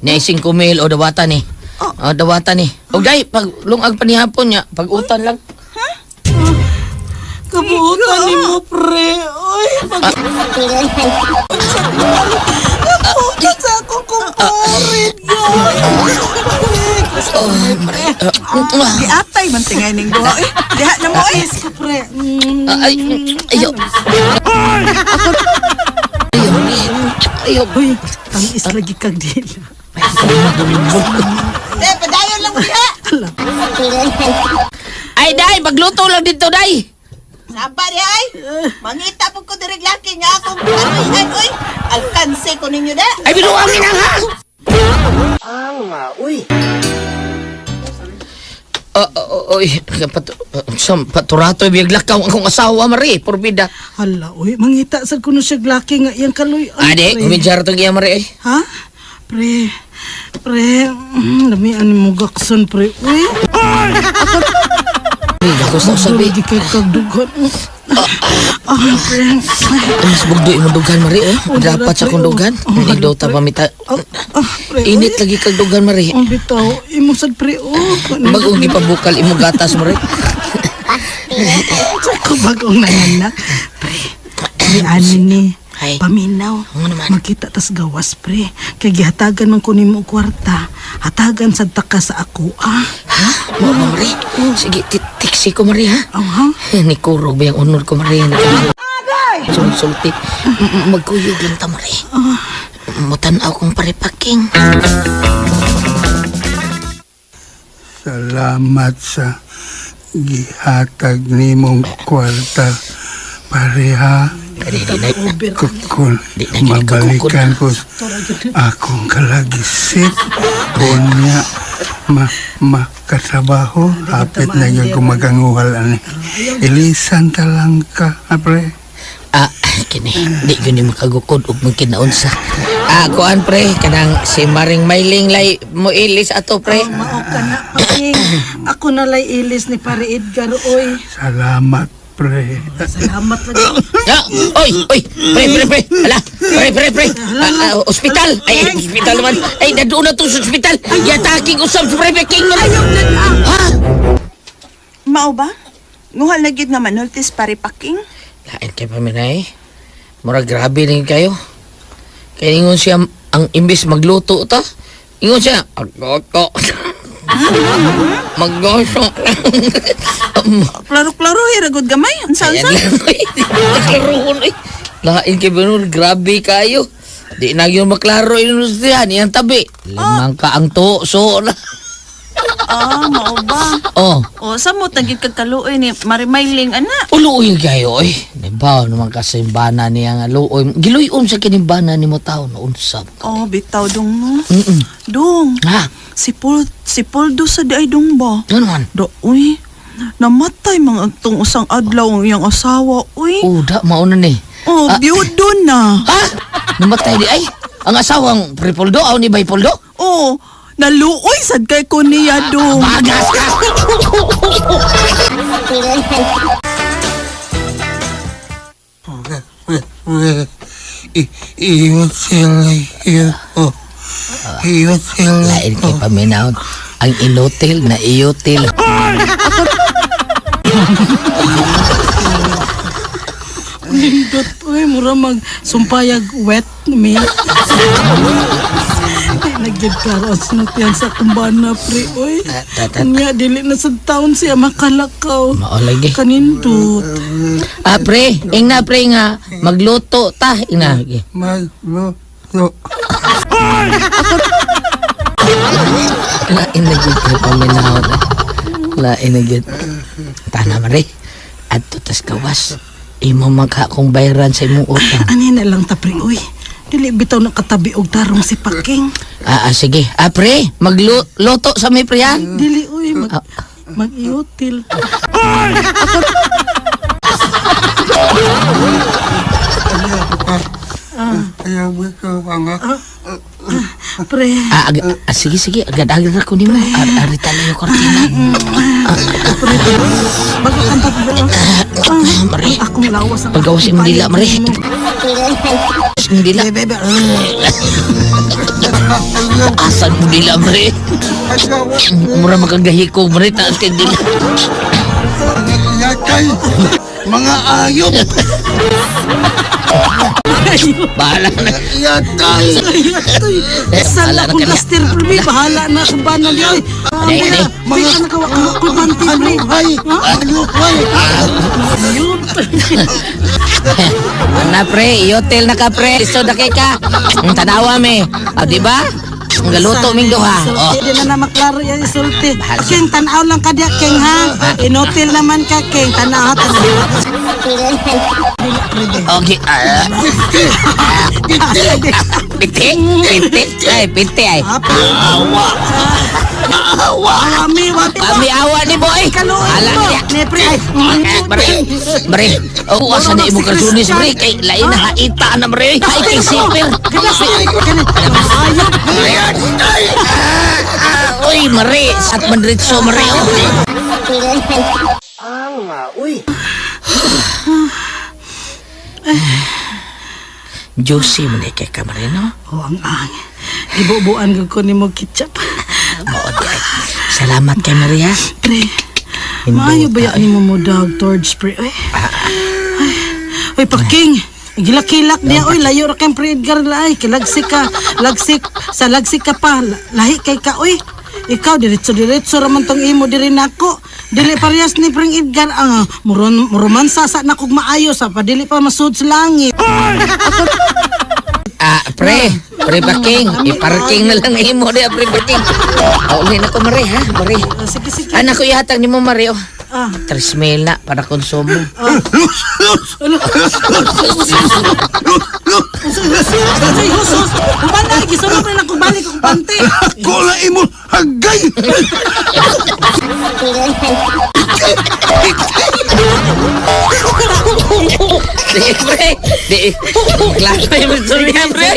Ni 5 mil o dawatan ni. Oh, dawatan ni. O day, pag lungag pa ni hapon niya, pag utan lang. Kabuutan ni mo, pre. Uy, pag... Kabuutan sa akong kumparin, Oh, Mare. Ah, Giatay man tingay ning duha eh. Diha na mo eh. Kiss ko, pre. Mm. ah, ay, ayo. Ayo. Ayo. Uy, ang lagi kag dila. Eh, padayon lang diha. Ay, day, magluto lang dito, day. Saba di ay. Mangita pud ko direk laki nga akong karuian oy. Alkanse ko ninyo da. Ay, binuang na ha. Oy, paturato biyaglakaw ang akong asawa, Mari, porbida. Hala, uy, mangita sad kuno siya laki nga iyang kaluy. Ade, kumidyar tong iya, Mari. Eh. Ha? Pre, pre, lamian mo gakson, pre. Uy, Uy, dako sa usabi. di kay kagdughan. Ah, pre. Mas bugdo imong dugan, Mari, eh. Oh, Dapat sa pre, akong oh. dugan. Oh, Hindi daw ta pre. pamita. Ah, ah, pre, uy. Init lagi kag dugan, Mari. Ang bitaw, imo sad pre, oh. Bagong gipabukal imong gatas, Mari. Ako bagong nanganak. Pre, pre, ani ni. Ay. Paminaw. Ano naman? Magkita tas gawas, pre. Kay gihatagan man ko nimo og kwarta. Hatagan sad ta ka sa ako, ah. Ha? Mo ba, Mari? Sige, tiksi ko, Mari, ha? Aw, ha? Ni kurog ba yung unod ko, Mari? Sulti. Magkuyog lang ta, Mari. Mutanaw kong paripaking. Salamat sa gihatag nimong kwarta pareha. Di, di, na, Kung Di na gyud mabalikan ko akong kalagisip unya ma makatrabaho hapit na gyud ko maganguhal ani ilisan ta lang ka ah, pre. Ah, kini, di gyud ni makagukod og magkinaunsa. Ah, kuan pre, kanang si Maring Mailing lay mo ilis ato pre. Mao ka na, paking. Ako na lay ilis ni Pare Edgar, oy. Salamat pre. Salamat lagi. Ah, oy, oy, pre, pre, pre. Ala, pre, pre, pre. Ah, ah, ospital. Ay, ospital naman. Ay, nadoon na to sa ospital. Yataking usab sa pre, King naman. Ha? Mao ba? Nguhal na gyud nga manultis pare paking. Lain kay paminay. Mura grabe rin kayo. Kaya ingon siya, ang imbis magluto ta, ingon siya, agoko. Maggoso. Klaro-klaro hiragod gamay. Unsa Ayan unsa? lang. Maklaroon eh. Lain kay Benur, grabe kayo. Di na yun maklaro inustrihan, iyang tabi. Limang ka ang tuso na. Ah, mao ba? Oh, O samot na gyud kag kaluoy ni Marimailing ana. uluoy kayo eh. Diba, naman kasimbana niya nga luoy. Giluyon sa kinimbana ni mo tao na unsa. Oh, bitaw dong no. Mm-mm. Dong. Ha? Si Paul do sa di ay dong ba? Ano naman? Do, uy. Namatay mga tong usang adlaw ang iyang asawa, uy. Oh, da, mauna ni. Oh, Ah. biyudo na. Ha? Namatay di ay. Ang asawang Pripoldo, aw ni Baypoldo? Oh, naluoy sad kay ko niya dong. Bagas ka! Iutil. Lain kay paminaw. Ang inutil na iutil. Nindot, uy, mura mag sumpayag wet me. Ay, nagyad klaro ang sinatiyan sa kumbana, pre, uy. Ta- ta- Nya, dili na sa taon siya makalakaw. Mao lagi. Kanindot. Ah, pre, ing na pre nga magluto ta, ing na. Magluto. Lain na gyud kay paminaw. Lain na gyud. Tana mare. Adto tas gawas. Imo man ka akong bayaran sa imong utang. Ani na lang ta, pre, uy. Dili bitaw nakatabi og tarong si Paking. Ah, ah, sige. Ah, pre, magluto sa may pre ha? Dili, uy, mag, mag-iutil. Ayaw ko ang Pre, Ah, ah, sige, sige. Agad-agad ako nimo. Arita lang yung kortina. pre, bago kang tatlo. Ah, Mare. akong lawas ang Pagawas imong dila, mare. Imong dila. Bebe, Asan mo dila, mare? Mura makagahi ko, mare. Taas kay dila. Yakay! Mga ayop! Bahala na. Yakay! Eh, Sala bahala na kong kanya. laster, pre. Bahala na sa banal yun. Ade, ade. Mga nakawa ko banti, pre. Aluhay! Aluhay! Yun. Ana, pre. Iyotel na ka, pre. Iso na kay ka. Ang tanawa, me. Ah, di ba? Ang galuto, ming duha. Oh. Sulti, di na na maklaro yan, isulti. Bahala. King, tanaw lang ka diya, King, ha? Inutil naman ka, King. Tanaw, ha, tanaw. Okay. Ah. Piti? Piti? Ay, piti ay. Awa. Awa mi, wa Kami awa ni boy. Kaluoy Ala mo. niya. Ne, pre, ay. Bre, bre. Oh, asa na imong karsunis, bre? Kay lain na haita na, bre. Ay, kay sipir. Ayop. Uy, mare. Sat mandritso, mare. Oh. Juicy man eh kay ka, mare, no? Oh, ang ang. Gibubuan ko ko nimo ketchup. Mao di ay. Salamat kay Maria. Pre, maayo ba yan nimo mo dog torch pre? Ay. Ay, Uy, paking. Gilak-kilak niya, oy, layo ra kay pre Edgar laay. Kilagsik ka, lagsik, sa lagsik ka pa, lahi kay ka, oy. Ikaw, diretso-diretso raman tong imo diri nako. Dili parehas ni Pring Edgar ang muron muromansa sa nakog maayo sa padili pa masud sa langit. Ah, pre, pre parking. I-parking na lang imo di pre parking. Uli na ko mare ha, mare. Ah, sige, sige. Anak ko ihatag nimo mare oh. Ah. 3 mil na para konsumo. Ay, husos. Uban na, gisunod na lang kung balik akong pante. Ako na imo hagay. Di pre, di. Klaro yung istorya pre.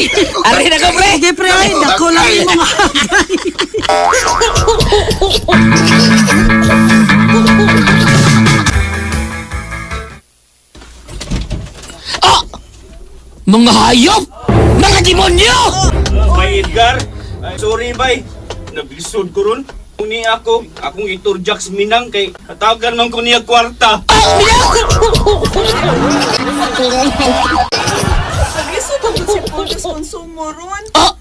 Ari na ko pre. Sige, pre, ay, dako lang imong hagay. Ah! Mga hayop! Mga demonyo! Bay Edgar, ay, sorry bay. Naglisod ko ron. Ni ako, akong iturjak sa Minang kay hatagan man ko niya kwarta. Ah, minang! Naglisod ako si Pulos konsumo ron. Ah!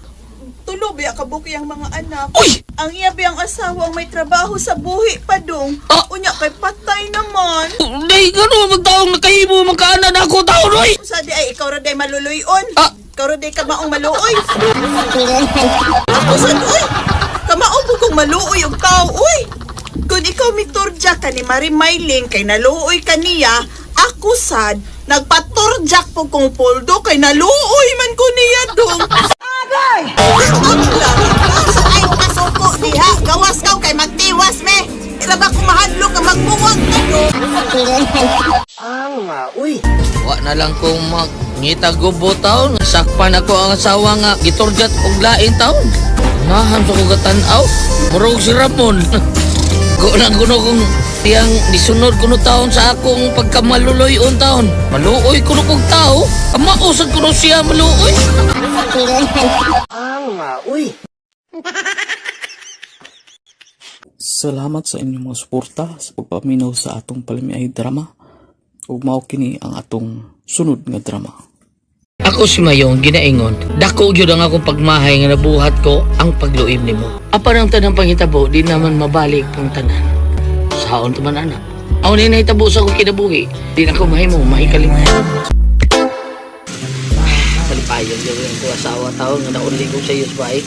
Tulo biya kabuki ang mga anak. Uy! Ang iya biyang asawa ang may trabaho sa buhi pa dong. Ah! Unya kay patay naman. Di, gano'n magtaong nakahimo magkaanan ako taon, oy! Sa di ay ikaw ra day maluluyon. Ah! Ikaw ra day kamaong maluoy. Ako sad uy. Kamao po kong maluoy og tao uy. Kung ikaw miturja ka ni Marie Mailing kay naluoy ka niya, ako sad nagpaturjak po kong poldo kay naluoy man ko niya dong. Agay! Ay, kasuko diha. Gawas ka kay magtiwas me. Ira ba kumahadlok ka magbuwag ka dong? Wa na lang kong magngita gubo taon. Sakpan ako ang asawa nga giturjat og lain taon. Nahan sa kong gatan-aw. Murog si Ramon. Go lang kuno kung tiyang nisunod kuno taon sa akong pagkamaluloy on taon. Maluoy kuno kong tao. Amausad kuno siya maluoy. Salamat sa inyong mga suporta sa pagpaminaw sa atong palamiay drama. Ug mao kini ang atong sunod nga drama. Ako si Mayong ginaingon. Dako gyud ang akong pagmahay nga nabuhat ko ang pagluib nimo. Apan ang tanang panghitabo di naman mabalik pang tanan. Saon to man anak. Aw ni nahitabo sa akong kinabuhi. Di na ko mahimo mahikalimay. Palipayon gyud ang ko asawa taon nga nauli ko sa iyo sa bahay.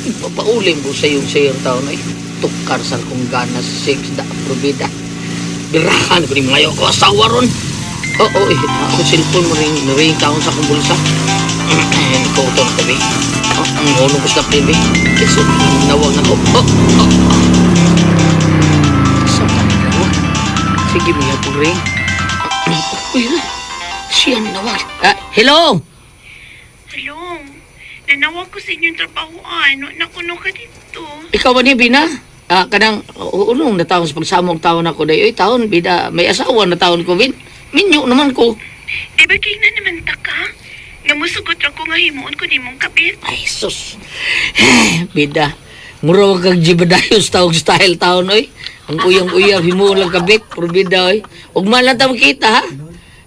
Ipapaulim ko sa iyo sa iyong taon ay tukar sa kong gana sex da probida. Birahan ko ni mayo ko asawa ron. Oo, eh, ako cellphone mo rin, ring taon sa akong bulsa. Ikaw ito na tabi. Oh, ang ulo ko sa TV. Kasi nawag na ko. Oh, oh, oh. Sa nawag. Sige, may ako ring. Uy, na. Siya ni nawag. Ah, hello! Hello. Nanawag ko sa inyong trabahoan. Nakuno ka dito. Ikaw ba ni Bina? Ah, kanang unong na taon sa pagsamok taon ako dayo. Uy, taon, bida, may asawa na taon ko, Bin. Minyo naman ko. Eh, bagay na naman ta ka. Namusugot ra ko nga himuon ko nimong kapit. Ay, sus. Bida. Mura kag jibadayos tawag style taon, oy. Ang uyang-uyang, himuon lang kabit, pero bida, oy. Ug man lang ta makita, ha?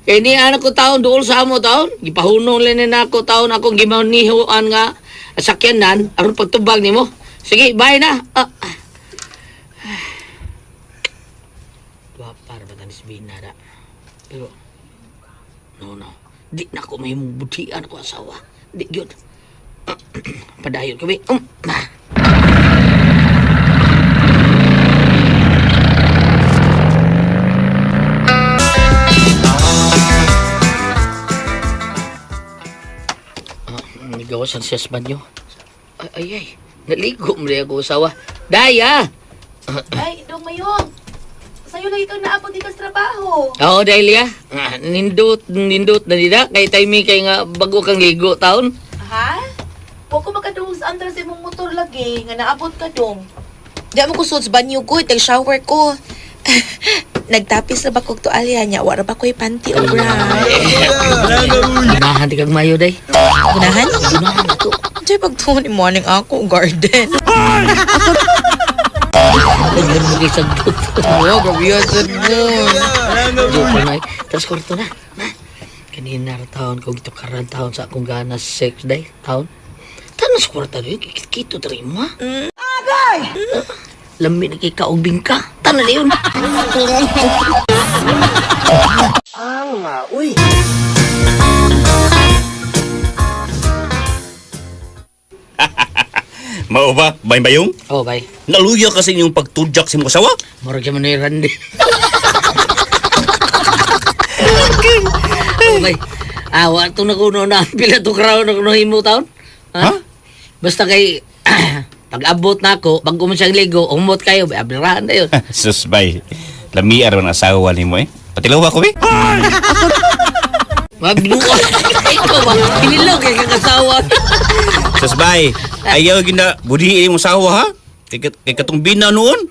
Kay ni anak ko taon, duol sa amo taon. Gipahunong lang ni nako taon akong gimanihuan nga sakyanan, aron pagtubag nimo. Sige, bye na. Ah. Wapar ba tanis bina da? Pero, no, no. Di na ko may butian ko asawa. Di yun. Padayon kami. Ah, Nagawas ang siya sa banyo. Ay, ay, ay. Naligo mo rin ako asawa. Day, ah. Ay, Dong Mayong. Sa'yo lang ikaw naabot dito sa trabaho. Oo, dahil ya. Ah, Nindot, nindot na nila. Kay timing kay nga bago kang ligo taon. Ha? Huwag ko makadung sa andar sa imong motor lagi, nga naabot ka dong. Di mo kusod sa banyo ko, tag-shower ko. Nagtapis na ba kog tualya niya, wala ba ko'y panty o bra? Ganahan di kag mayo, day. Gunahan? Ganahan ako. Diyan pagtuon ni morning ako, garden. Lagyan mo kay sagdot. Oh, gabiyasan mo. Joke lang ay. Tapos kwarto na. Ma, kanina ra taon ko gito karan taon sa akong gana sex day taon. Tanos kwarta rin, kikito diri mo. Agay! Lami na kay kaog bingka. Tanan na yun. Mao ba, bay bayong? Oh, bay. Naluya kasi inyong pagtudjak sa imong asawa. Murag siya man ni Randy. Oh, bay. Ah, wa to na kuno na pila to crown na kuno himo taon. Ha? Basta kay pag abot na ako, bago mo siyang ligo, umot kayo, bay, ablirahan na yun. Sus bay. Lamiar man asawa nimo eh. Patilaw ako eh. Magluwa. Ikaw ba? Kinilaw kay kakasawa. Sus bay, ayaw gina budiin imong asawa ha. Kay kay katong bina noon.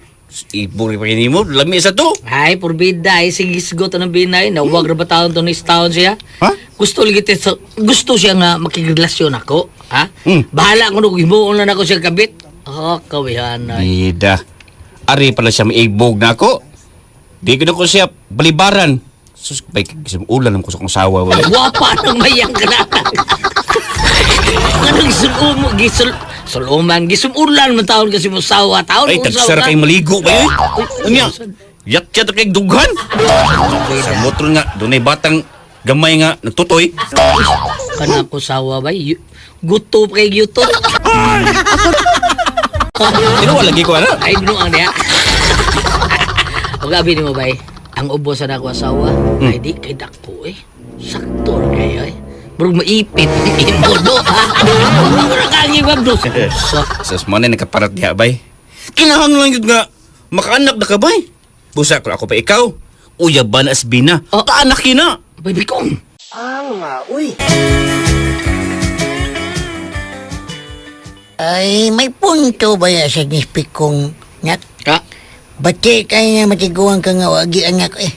Iburi pa nimo, lami sa to. Ay, purbida ay sige isgot ng binay. Nawag ra ba taon to ni taon siya? Ha? Gusto lagi gusto siya nga makigrelasyon ako, ha? Hmm. Bahala ko nung himuon na nako siya kabit. Oh, kawihan ay. Bida. Ari pala siya maibog na ako. Di ko na ko siya balibaran. Sus, bay, ulan ko sa kong sawa. Wala. Wapa nang mayang ka na. Anong gisulum gisul suluman gisumulan man taon kasi mo sawa taon Ay, mo sawa tagsara ka. kay maligo ba yun? Unya, yat-yat kay dughan. Sa motor nga, dunay batang gamay nga, nagtutoy. Kana ko sawa bay. Guto pa kay gyuto. Tinuwa lagi ko, ano? Ay, binuang niya. Huwag abi ni mo, bay. Ang ubo sa nako asawa, ay di kay dako eh. Sakto ra kayo eh. Murag maipit. Imodo ha. Murag kang ibabdo. Sa Sus, mo na nakaparat diha, bay. Kinahanglan yun nga, makaanak na ka, bay. Busa ko ako pa ikaw. Uya ba na asbina? Oh. Paanak na. Baby kong. Ay, may punto ba ya sa nispik kong nyak? Ka? Bati kay nga matiguan ka nga wagi anak eh.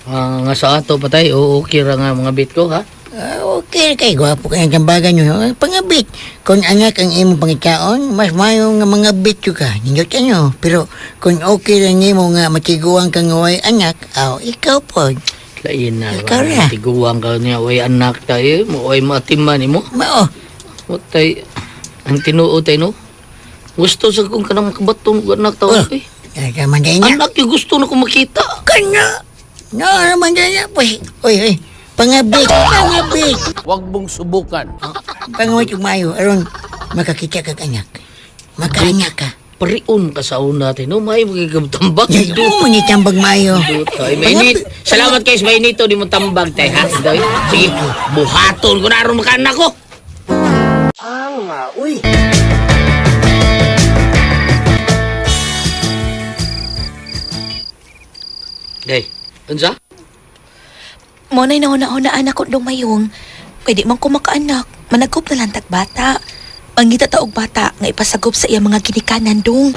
Ah, nga sa ato patay. Oo, okay ra nga mga bit ko ha. Ah, okay kay gwapo kay ang tambagan nyo. Ay, pangabit. Kung anak ang imong pangitaon, mas mayo nga mga bit ka. Nindot ano. Pero kung okay lang nimo nga matiguan ka nga way anak, aw, ikaw po. Lain na. Ikaw ra. Tiguang ka niya. Way anak tayo. Mo ay matiman mo. Mao. Mo tay ang tinuod tay no. Gusto sa kong kanang makabatong anak tao Oh. eh. Ay, man niya. Anak yung gusto na ko makita. Kana! No, naman niya. Uy, uy, uy. Pangabit, pangabit. Huwag mong subukan. Pangawit yung mayo, aron makakita kag anak. Makaanak ka. Pariun ka sa una tayo no. May magigabtambak. Ay, oo, ni tambag mayo. Ay, mainit. Salamat guys, mainito di mo tambag tay ha. Doy. Sige, buhaton ko na aron makaanak ko. Day, unsa? Mo na'y nauna-unaan ako dong mayong. Pwede man ko makaanak, managop na lang tag bata. Mangita ta og bata nga ipasagop sa iya mga ginikanan dong.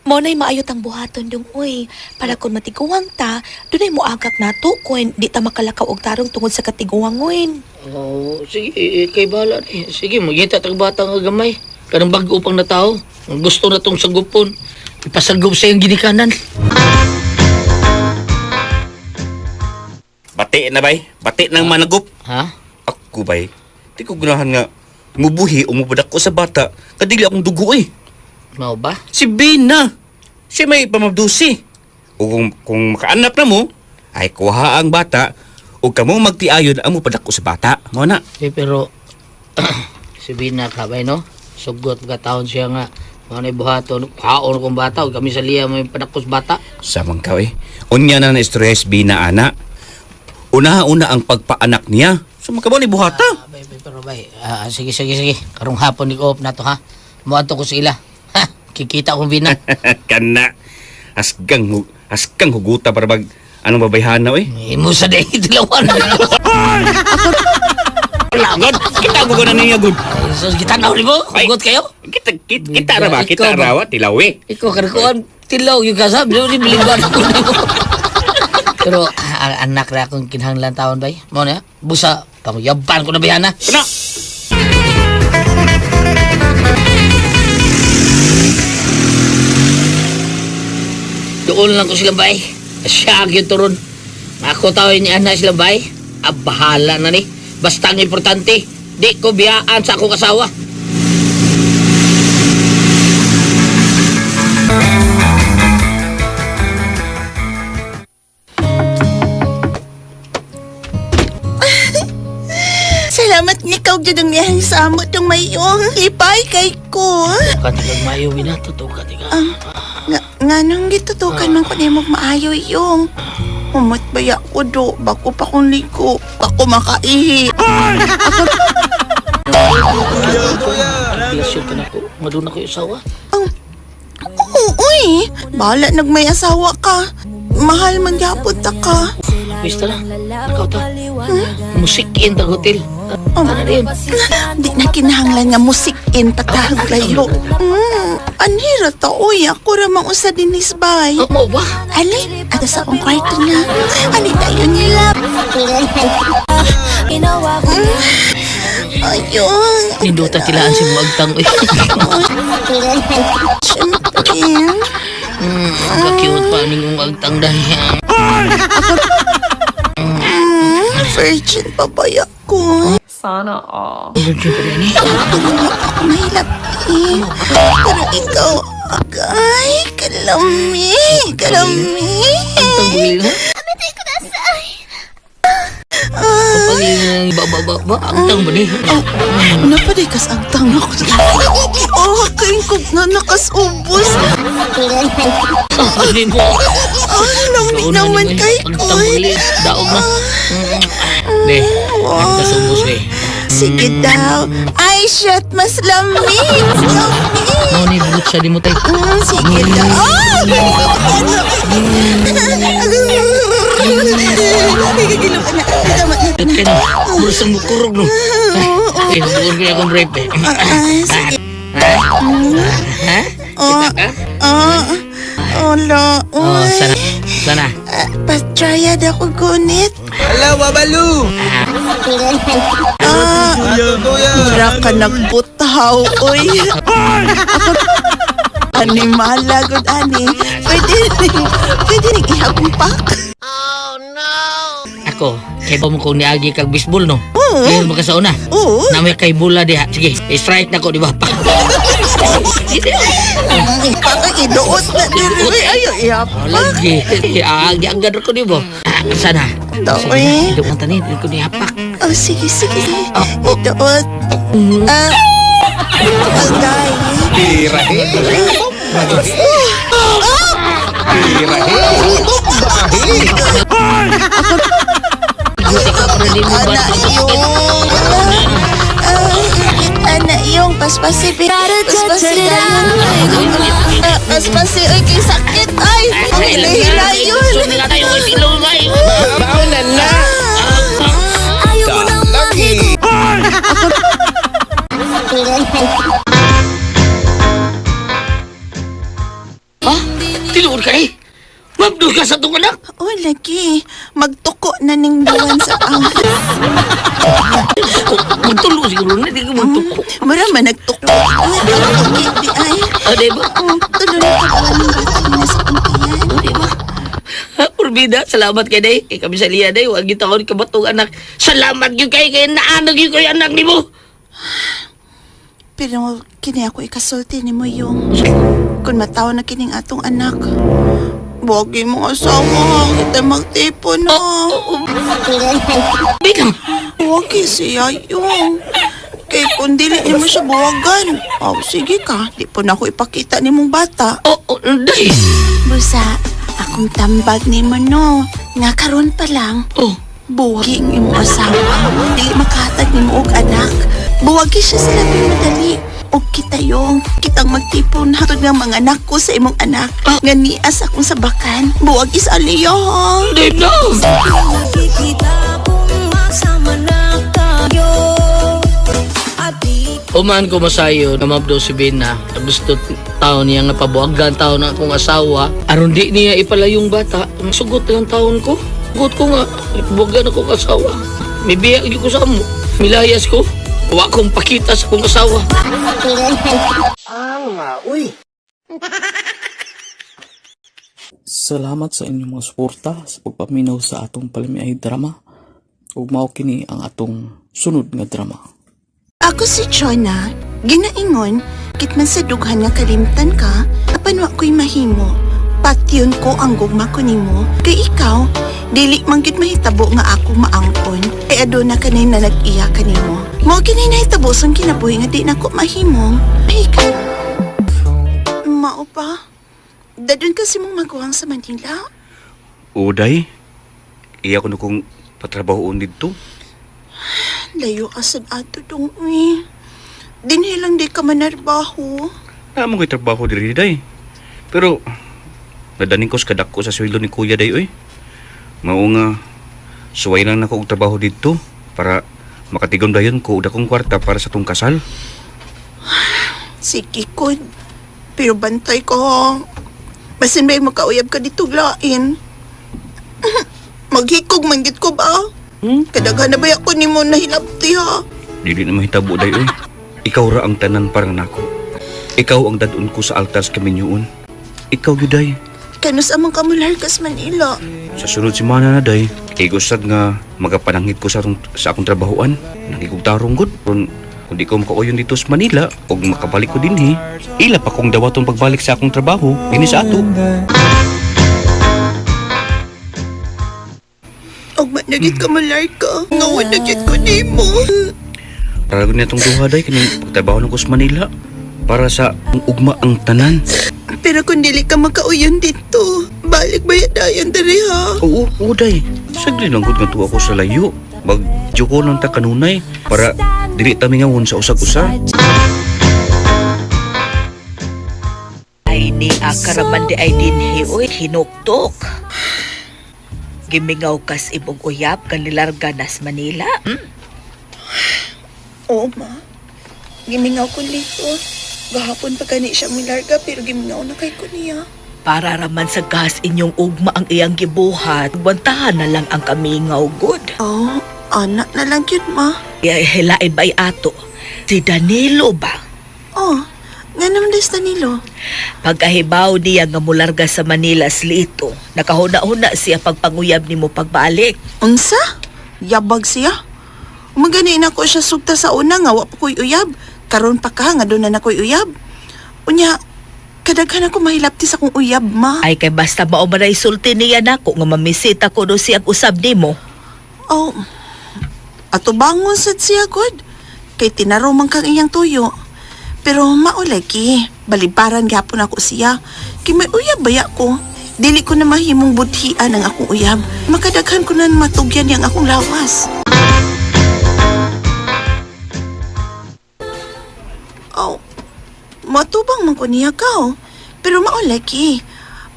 Mo na'y maayot ang buhaton dong uy, para kung matiguang ta, dunay moagak nato kun di ta makalakaw og tarong tungod sa katiguang uy. Oh, sige, eh, kay bahala ni. Sige, magita tag bata nga gamay. Kanang bag-o pang natao. Ang gusto na tong sagupon. Ipasagop sa iyang ginikanan. Bati na, bay. Bati nang managup. Ha? Ako, bay. Di ko ganahan nga mubuhi o mupadak ko sa bata. Kadili akong dugo eh. Mao ba? Si Bina. Siya may pamabdusi. O kung makaanap na mo, ay kuha ang bata o kamo magtiayon ang mupadak ko sa bata. Mao na. Eh, pero si Bina ka ba, no? Sugot ka taon siya nga. Mga na buhaton, haon kong bata, ug kami sa liya may padakos bata. Samang ka eh. Unya na na istorya si Bina, ana. Una-una ang pagpaanak niya. So makabaw ni buhata. Ah, bay, bay, pero bay, ah, sige, sige, sige. Karong hapon ni off na to, ha? Muadto ko sa ila. Ha, kikita akong bina. Kana. Asgang huguta para bag anong babayhana oy. Imo sa day tilawan. God, kita ko na niya good. So kita na mo, hugot kayo. Kita kita, kita ra ba? Kita ra wa tilaw eh. Ikaw kanakuan tilaw yung kasab, di bilinggan ako nimo. Pero ang anak ra akong kinahanglan taon bay. Mo na, busa panguyaban ko na bayana. Ano? Doon lang ko sila bay. Siya ang turon. Ako tao ni anak sila bay. Ah, bahala na ni. Basta ang importante, di ko biyaan sa akong asawa. Salamat ni ikaw jud ang miyahang sa amo tong mayong ipay kay ko. Katigag mayo bina, totoo ka tiga. Nga, nga nung gitutukan man ko nimo maayo yung. Umot baya ko do, bako pa kong liko, bako makaihi. Relasyon ka na ko. Maduna ko yung asawa. Oo, uy, bahala nagmay asawa ka. Mahal man gyapon ta ka. Pwesta na. Ikaw ta. Musik in the hotel. Oh, Tara na yun. Di na kinahanglan nga musik in tatahag layo. Anhira ta, uy, ako ra mang usa dinis bay. Oh, mo ba? Ali, ada sa akong kwarto na. Ali tayo nila. Ayun. Nindota tilaan si Magtang. Uy. Siyempre. Ang cute pa ning ung agtang dahil. Virgin pa baya ko. Sana all. Virgin pa rin eh. Pero nga ako mahilap eh. Pero ikaw, agay, kalami, kalami. Agtang bugilin ha? Pagilin ng ba ba ba ba agtang ba ni? Oh, napaday kas agtang ako. Oh, kain ko na nakasubos. Ano mo? Ah, lami naman kay Agtang ko. bugilin. Daog na. De, nagkasubos eh. Sige daw. Ay, shit, mas lami. Mas lami. Mo ni bugot siya di mo tay. Sige daw. Ah! At ka na. Bursa mo kurog no. Eh, bugon ko akong rape eh. Ah, sige. Ha? Oh, Kita ka? ah, wala. Oh, Uy. sana. Sana. Ah, Patrya daw ko gunit. Hello, Babalu! Ah, mura ka nagbutaw, uy. Ako, animala, good ani. Pwede ning ihagupak. Ako, kay ba mo kung niagi kag baseball no? Oo. Ngayon mo ka sa una. Oo. Namay kay bola diha. Sige, strike na ko di ba? Baka iduot na diri. Uy, ayo, Oh, ihapak. lagi. Agi ang gador ko di ba? Ah, sana. Daw, Sige, eh. Iduot na tani, di ko nihapak. Oh, sige, sige. Iduot. Ah, agay. Ana yung. Ana yung paspasi. Paspasi dayon. Ah, Paspasi. Uy, kay sakit. Ay, ang hila-hila yun. Baon na! Lagi! Ha? Tinuod ka eh? Mabdol ka sa itong anak? Oh, lagi. Magtuko na ning buwan sa ang. Magtulo siguro na, di ka magtuko. Mura man nagtuko. Ay, pero di, di ay. Ah, di ba? Oh, tulo na ka buwan ng bata na sa kuntiyan. Oh, di ba? Ha, Urbina, salamat kay day. Kay kami sa liya day, wag kita ko kabatong anak. Salamat gyud kay kay naano gyud ko'y anak nimo. Pero kini ako ikasulti nimo yung kung mataw na kining atong anak. Buwagi mong asawa, kita magtipon na. Bilang. Buwagi siya yung. Kay kung dili nimo siya buwagan. Oh, sige ka, di po na ako ipakita nimong bata. Oh, oh, day. Busa, akong tambag nimo no. Nga karon pa lang. Oh. Buwagi ang imong asawa. Dili makahatag nimo og anak. Buwagi siya sa labing madali. Og kita yung kitang magtipon hatod nga mga anak ko sa imong anak. Nga niya sa akong sabakan. Buwag is aliyo. Di na! Uman ko masayo na mabdo si Bina. Gusto taon niya nga pabuagan taon na akong asawa. Aron di niya ipalayong bata. Sugot lang taon ko. Sugot ko nga. Ipabuagan akong asawa. Mibiyak ko sa amo. Milayas ko. Wa kong pakita sa akong asawa. Salamat sa inyong mga suporta sa pagpaminaw sa atong palamiay drama. Ug mao kini ang atong sunod nga drama. Ako si Jonah, ginaingon, kit man sa dughan nga kalimtan ka, apan wa ko'y mahimo. Patyon ko ang gugma ko nimo, kay ikaw, dili man gyud mahitabo nga ako maangkon. Kay aduna kanay na nag-iya kanimo. Mao kini nahitabo sa kinabuhi nga di nako mahimong. Ay ka. Mao pa. Dadun kasi mong maguwang sa Manila. Uday, iya ko na kong patrabahoon dito. Layo asad ato dong uy. Dinhi lang di ka manarbaho. Naman ko'y trabaho diri day. Pero nadaning ko sa kadako sa sweldo ni kuya day oy. Mao nga suway lang nako og trabaho didto para makatigom dayon ko og dakong kwarta para sa tong kasal. Sige ko. Pero bantay ko. Basin ba'y makauyab ka dito lain? Maghikog manggit ko ba? Hmm? Kadaghan na ba ako ni mo nahilabti ha? Dili na mahitabo day oy. Ikaw ra ang tanan parang nako. Ikaw ang dadun ko sa altar sa kaminyuon. Ikaw gyud day. Kanus amang kamular kas Manila. Sa sunod semana na day, kay gustad nga magapanangit ko sa akong trabahoan. Nangigog tarong gud. Kung di ko makauyon dito sa Manila og makabalik ko dinhi, ila pa kong dawaton pagbalik sa akong trabaho dinhi sa ato. Og managit ka mular ka. Ngawan na ko ni mo. Para gud natong duha day kining pagtrabaho nako sa Manila para sa ugma ang tanan. Pero kung dili ka makauyon dito, balik ba dayon diri ha? Oo, oo day. Sagli lang gud nga tuwa ko sa layo. Magjuko lang ta kanunay para dili ta mingawon sa usag-usa. Ay ni akaraman di ay dinhi oy hinuktok. Gimingaw kas imong uyab kanilarga nas Manila. Hmm? Oo ma. Gimingaw ko lito. Gahapon pa gani siya milarga pero gimingaw na kay ko niya. Para raman sa gas inyong ugma ang iyang gibuhat, bantahan na lang ang kamingaw good. Oh, anak na lang yun ma. Hilain ba ato? Si Danilo ba? Oh, nga naman des Danilo. Pagkahibaw niya nga mularga sa Manila slito, nakahuna-huna siya pagpanguyab nimo pagbalik. Unsa? Yabag siya. Umagani na ko siya sugta sa una nga wa pa ko'y uyab. Karon pa ka nga doon na nako'y uyab. Unya, kadaghan ako mahilapti sa kong uyab, ma. Ay kay basta mao man ay sulti niya nako nga mamisita ko do siyang usab nimo. Oh, ato bangon sad siya god. Kay tinaro man kang iyang tuyo. Pero maulagi, balibaran gyapon ako siya. Kay may uyab baya ko. Dili ko na mahimong budhian ang akong uyab. Makadaghan ko na matugyan yang akong lawas. Oh, matubang man ko niya ka, oh. Pero maulagi,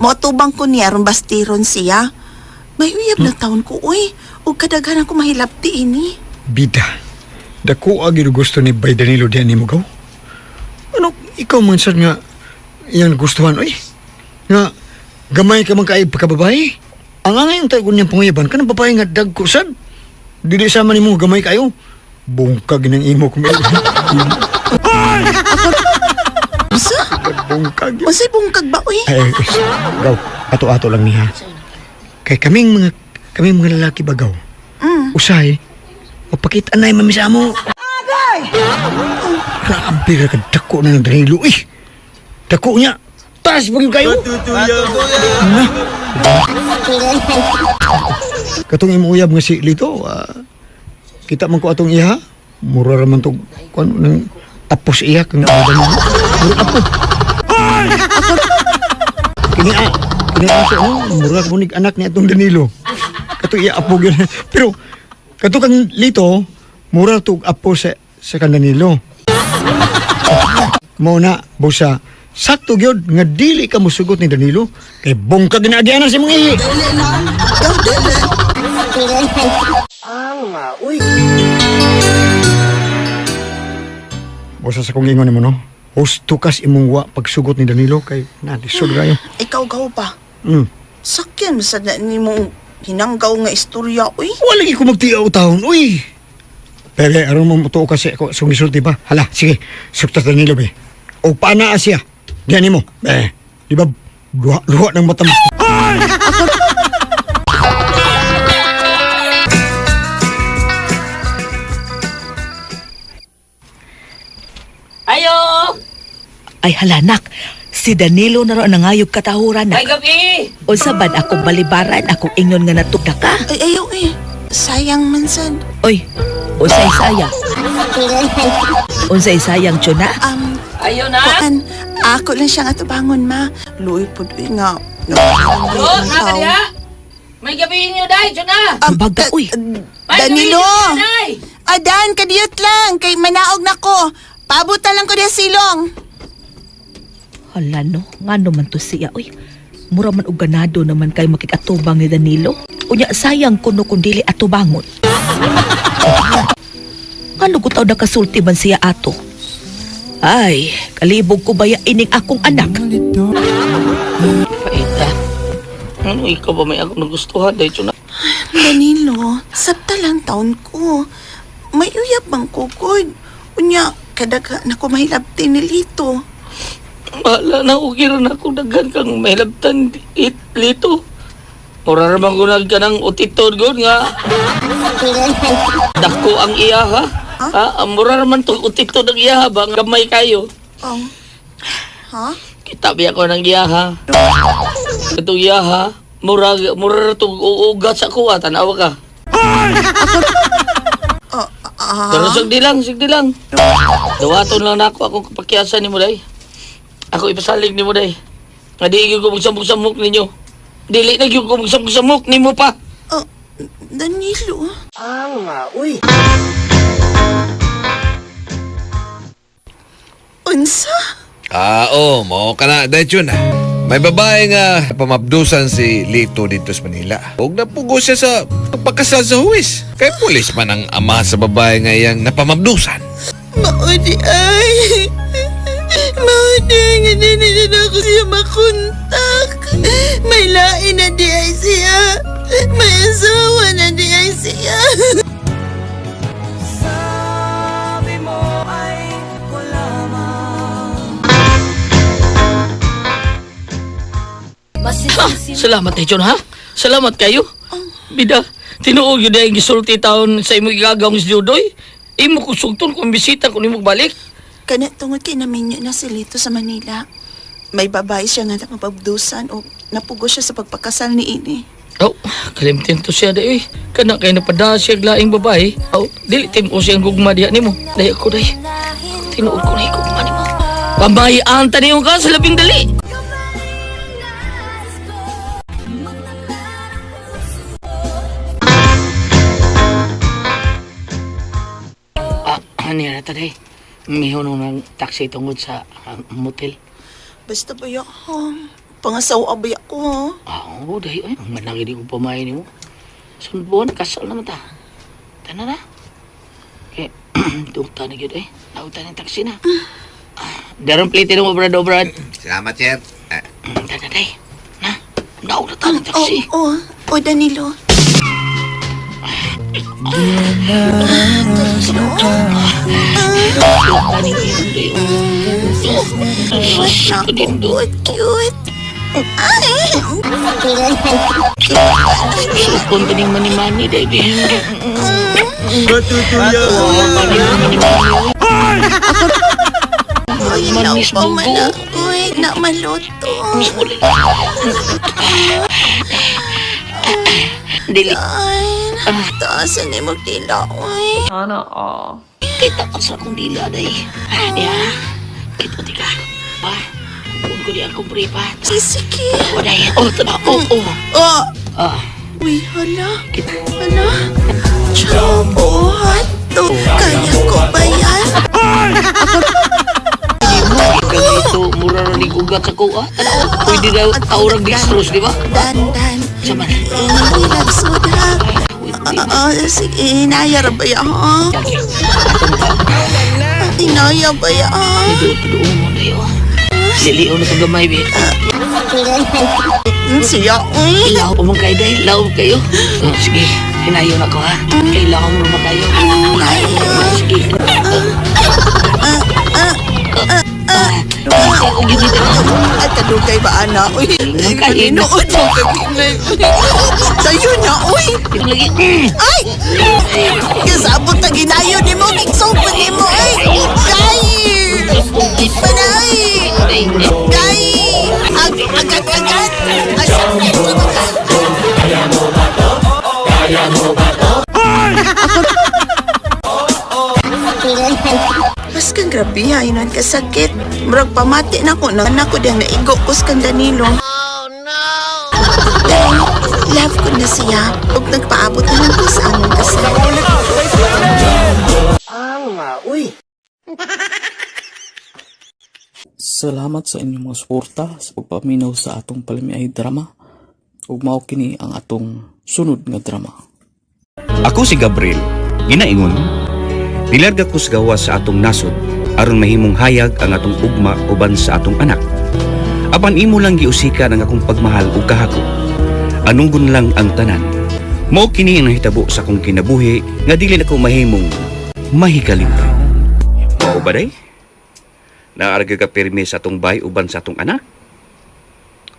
matubang ko niya aron bastiron siya. May uyab na taon ko, uy. Ug kadaghan ako mahilabti ini. Bida. Dako agi gusto ni Bay Danilo diyan nimo gaw. Ano ikaw man sad nga iyang gustuhan oy? Nga gamay ka man kaay pagkababae. Ang angay ang tagon niyang panguyaban kanang babae nga dagko sad. Dili sama nimo gamay kayo. Bungkag ng imo kung Unsa? Bungkag. Unsay bungkag ba, uy? Ay, gaw, ato-ato lang niya. Kay kaming mga lalaki bagaw. Usay, mapakita na yung mamisa mo. Grabe ka ka, dako na ng Danilo. Eh, dako niya. Taas pag kayo. Na. Katong imong uyab nga si Lito, kita man ko atong iha. Mura ra man tog kuan nang tapos iya kang Danilo. Mura apo. Kini a, kini aso no, mura ko nig anak ni atong Danilo. Kato iya apo gyud. Pero kato kang Lito, mura tug apo sa kang Danilo. Mo na, busa, sakto gyud nga dili ka musugot ni Danilo kay bungkag ginaagyanan sa imong ihi. Busa sa kong ingon nimo no. Husto kas imong wa pagsugot ni Danilo kay na lisod kayo. Ikaw gaw pa. Mm. Sakyan sa na nimo hinanggaw nga istorya uy. Wala lagi ko magtiaw taon, uy. Pero aron mo mutuo kasi ako sa gisulti ba? Hala, sige, sugtas Danilo be. O paanaa siya. Diyan nimo. Eh, di ba luha, luha ng mata mo. Ayo! Ay halanak, si Danilo na ro nangayog katahuran Ay nak. gabi! Unsa bad akong balibaran akong ingon nga natukda ka? Ay ayaw eh. Sayang man sad. Oy, unsay saya? Unsay sayang tsuna? Ayo na! Kuan, ako lang siyang atubangon ma. Luoy pud uy nga. Oh, naka diha! May gabi inyo day, tsuna! Baga uy. May Danilo! gabi inyo, day! Adan, kadiyot lang kay manaog nako. Pabutan lang ko diya silong. Hala no, ngano man to siya oy. Mura man og ganado naman kay makikatubang ni Danilo. Unya sayang kuno kung dili atubangon. Ngano ko taw nakasulti man siya ato? Ay, kalibog ko baya ining akong anak. Paita. Ano ikaw ba may ako nagustuhan day, tsuna? Danilo, sabta lang taon ko. May uyab bang kukod? Unya, kadaga na ko mahilabti ni Lito. Bahala na, okay ra na ako daghan kang mahilabtan it, lito. Mura ra man ko ka ng utitod gud nga. Dako ang iya ha. Ha, ah, mura ra man tong utitod ang iya ha ba gamay kayo. Oh. Ha? Kita biya ko ng iya ha. Itong iya ha. Mura mura ra tong uugat sa kuha tanawa ka. Oh, ah. Pero sugdi lang, sugdi lang. Dawaton lang nako akong kapakyasan nimo day. Ako ipasalig nimo day. Nga di gyud ko magsamok-samok ninyo. Dili na gyud ko magsamok-samok nimo pa. Oh, Danilo. Unsa? Ah, oo, mo ka na. Dahil yun, may babae nga pamabdusan si Lito dito sa Manila. Huwag napugo siya sa pagpakasal sa huwis. Kay pulis man ang ama sa babae nga iyang napamabdusan. Maudi ay. Maudi nga dili na ako siya makontak. May lain na di ay siya. May asawa na di ay siya. Salamat John ha. Salamat kayo. Bida, tinuog yun ang gisulti taon sa imo igagawng si Judoy. Imo ko sugton kung bisita kung imo balik. Kana tungod kay naminyo na si Lito sa Manila. May babae siya nga napabdusan o napugo siya sa pagpakasal ni ini. Oh, kalimtin to siya day. Kana kay napada siya og laing babae. Oh, dili tim-o siyang gugma diha nimo. Dai ako day. Tinuod ko na gugma nimo. Pamahian ta niyo ka sa labing dali. Ah, ani ra ta day. Mihon ng taxi tungod sa motel. Basta ba ya, ha? Pangasawa ba ya ko, ha? Ah, oo, day. Ay, ang managi di ko pamahay nimo. Sunod buwan, kasal naman ta. Tana na. Okay, dugta na gyud eh. Nauta ng taxi na. Ah, darong plate mo, brad, oh, brad. Salamat, Chef. Ah, Tana, day. Na, nauta ta ng taxi. Oh, oh, oh, Danilo. What na ko, cute. Ay! Sukon ka ning mani-mani, day. Ay, Manis naupa man bugo. ako, eh. Na maluto. Dili. Ay, taasan ni magdila, oy. Sana all. Kita ka sa akong dila, day. Ah, diha. Kita di ka. Pa, kukuon ko di akong brief, ha. Sige. Oh, day. Oh, tama. Oh, oh. Oh. Ah. Uy, hala. Hala. Jumbo hotdog. Kaya ko ba yan? Sugat sa kuha. Tanaw, pwede daw taurag dextrose, di ba? Dan, dan. Sa man. Relax, ha? Ah, sige, hinaya ra ba ya, ha? Hinaya ba ya, ha? Tuduo mo na yun. Liliw na sa gamay, bi. Siya, uy. Ilaw pa man kayo, dahil. Ilaw kayo. Oh, sige, hinayo na ko, ha? Kailangan mo naman kayo. Sige. At kadugay ba, ana? Uy, kain. nood mo Tayo na, uy! Ay! Kasabot na ginayo ni mo, gigsugod ni mo, ay! Day! Panay! Day! Ag agad, agad! Ay, Mas kang grabe, ayun kasakit. Murag pamati na ko na anak ko diyang naigo ko sa kang Danilo. Oh, no! Love ko na siya. Ug nagpaabot na lang ko sa among kasal. Salamat sa inyong mga suporta sa pagpaminaw sa atong palamiay drama. Ug mao kini ang atong sunod nga drama. Ako si Gabriel, ginaingon, nilarga ko sa gawas sa atong nasod aron mahimong hayag ang atong ugma uban sa atong anak. Apan imo lang giusikan ang akong pagmahal ug kahako. Anunggon lang ang tanan. Mao kini ang nahitabo sa akong kinabuhi nga dili nako mahimong mahikalimpay. Mao ba day? Naarga ka pirmi sa atong bay uban sa atong anak?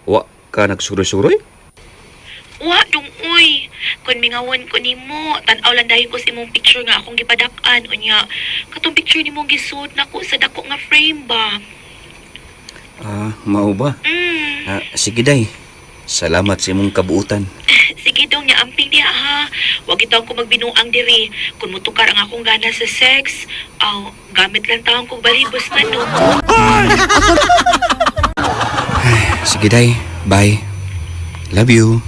Wa ka nagsuroy-suroy? Wa dong uy. Kun mingawan ko nimo, tan-aw lang dayon ko sa imong picture nga akong gipadak-an unya. Katong picture nimo gisuod nako sa dako nga frame ba. Ah, mao ba? Ah, sige day. Salamat sa imong kabuutan. Sige dong nya amping diha ha. Wag itaw ko magbinuang diri. Kun motukar ang akong gana sa sex, aw gamit lang taon kog balibos na no. Sige day, bye. Love you.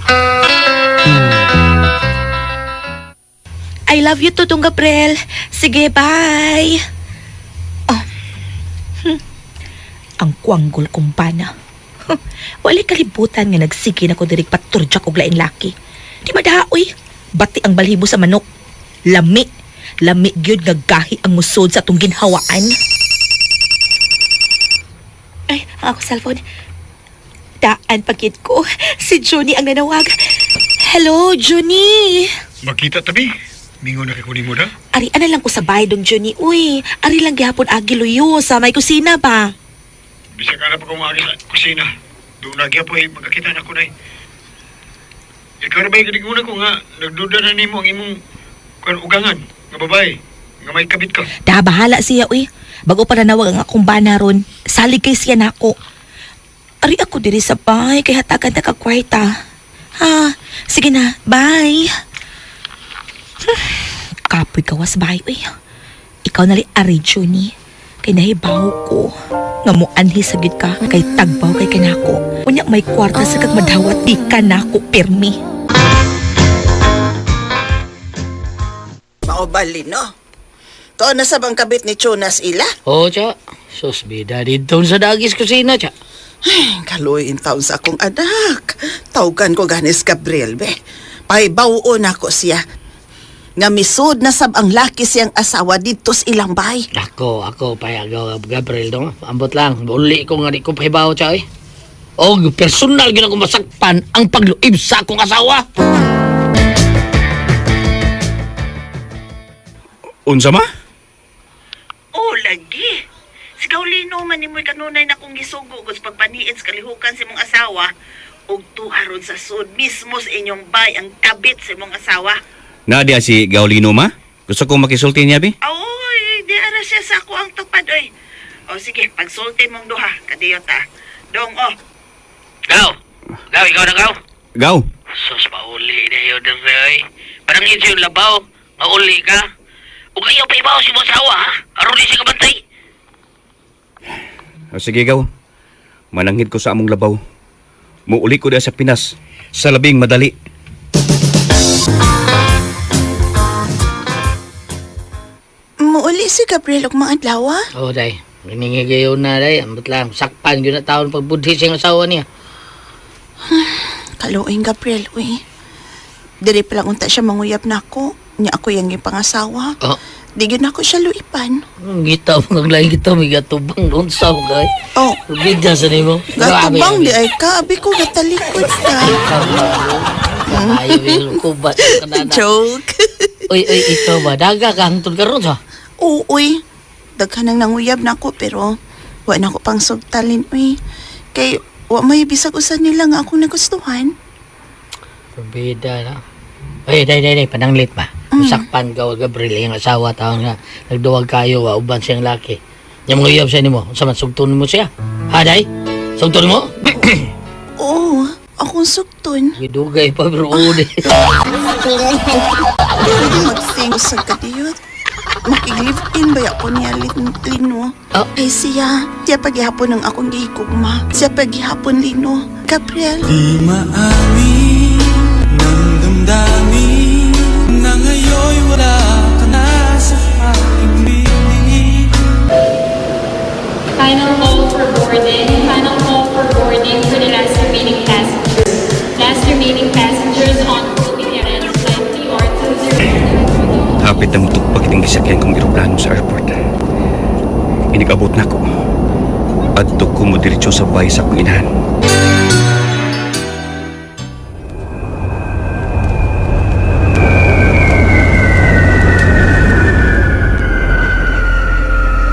I love you too, Dong Gabriel. Sige, bye. Oh. Ang kwanggol kong bana. Huh. Walay kalibutan nga nagsige na ko dirig paturjak og laing laki. Di madaoy. Bati ang balhibo sa manok. Lami. Lami gyud nga gahi ang musod sa atong ginhawaan. Ay, ang ako cellphone. Daan pagkit ko. Si Junie ang nanawag. Hello, Junie. Makita tabi. Mingo na kay mo da. Ari, ana lang ko sa bahay dong, Johnny. Uy, ari lang gihapon agiluyo sa may kusina ba? Bisag ana pa ko maagi sa kusina. Doon na gyapon magkakita na ko nay. Ikaw na ba yung una ko nga nagduda na nimo ang imong kuan ugangan nga babae nga may kabit ka. Da, bahala siya, uy. Bago pa nanawag ang akong bana ron, salig kay siya nako. Ari ako diri sa bahay, kay hatagan ta ka kwarta. Ha, sige na, bye. Kapoy gawas bahay, uy. Ikaw na li ari, Johnny. Kay nahibaw ko. Nga mo anhi sa gid ka, kay tagbaw kay kanako. Unya may kwarta sa kag madawat, di ka nako pirmi. Maobali, no? Tuon na sa bang kabit ni Jonas ila? Oh, cha. Sus, bida dito sa dagis kusina, cha. Ay, kaluoy in taon sa akong anak. Tawgan ko ganis Gabriel, be. Pahibaw-on ako siya. Nga misud na sab ang laki siyang asawa dito sa ilang bay. Ako, ako, payag, Gabriel, dong. Ambot lang. Uli ko nga di ko pahibaw, cha, eh. Og personal gina ko masakpan ang pagluib sa akong asawa. Unsa ma? Oh, lagi. Si Gaulino man nimoy kanunay na kong gisugo sa pagpaniid sa kalihukan sa imong asawa ug tuharon sa sud mismo sa inyong bay ang kabit sa imong asawa. Nadia si Gaulino ma? Gusto kong makisulti niya bi? Oy, di ara siya sa ako ang tupad oy. O sige, pagsulti mong duha, kadiyo ta. Dong oh. Gaw! Gaw, ikaw na gaw! Gaw. Sus, pauli na yun, oy. Parang yun siyang labaw. Mauli ka. Ug ayaw pa ibaw si mong asawa, ha? Aron di siya kabantay. O sige gaw. Mananghid ko sa among labaw. Muuli ko diha sa Pinas sa labing madali. Muuli si Gabriel og mga adlaw. Oo, day. Giningigayon na day, ambot lang. Sakpan yun na taon pagbudhi siyang asawa niya. Kaluoy, Gabriel, uy. Diri pa lang unta siya manguyab nako. Nya ako yang ipangasawa. Oh. Di gyud nako siya luipan. Ang gita mo, ang lain kita, may gatubang doon sa mga kay. Oh. Bidya sa nimo. Gatubang di ay ka, abi ko gatalikod ka. Ayaw yung kubat. Joke. Uy, uy, ikaw ba? Daga ka hangtod karon sa? Oo, uy. Daghan ang nanguyab nako pero wa na ko pang sugtalin, uy. Kay wa may bisag usa nila nga akong nagustuhan. Bida na. Uy, day, day, day, pananglit ba? Sakpan ka, Gabriel, yung asawa taon nga. Nagduwag kayo, wa, uban siyang laki. Yung mga iyab sa nimo, sa man, sugton mo siya. Ha, day? Sugton mo? Oo, akong sugton. Gidugay pa, bro. Uli. Pwede mag-sing sa kadiyot. Makig-live in ba ako niya, Lino? Ay siya, siya paghihapon ang akong gihigugma. Siya paghihapon, Lino. Gabriel. Di maamin ng damdamin na ngayon'y wala ka na sa aking piling. Final call for boarding. Final call for boarding for the last remaining passengers. Last remaining passengers on Philippine Airlines Flight PR20. Hapit na mutugpag ining gisakyan kong eroplano sa airport. Inigabot na ko. Adto ko mo diretso sa bahay sa akong inahan.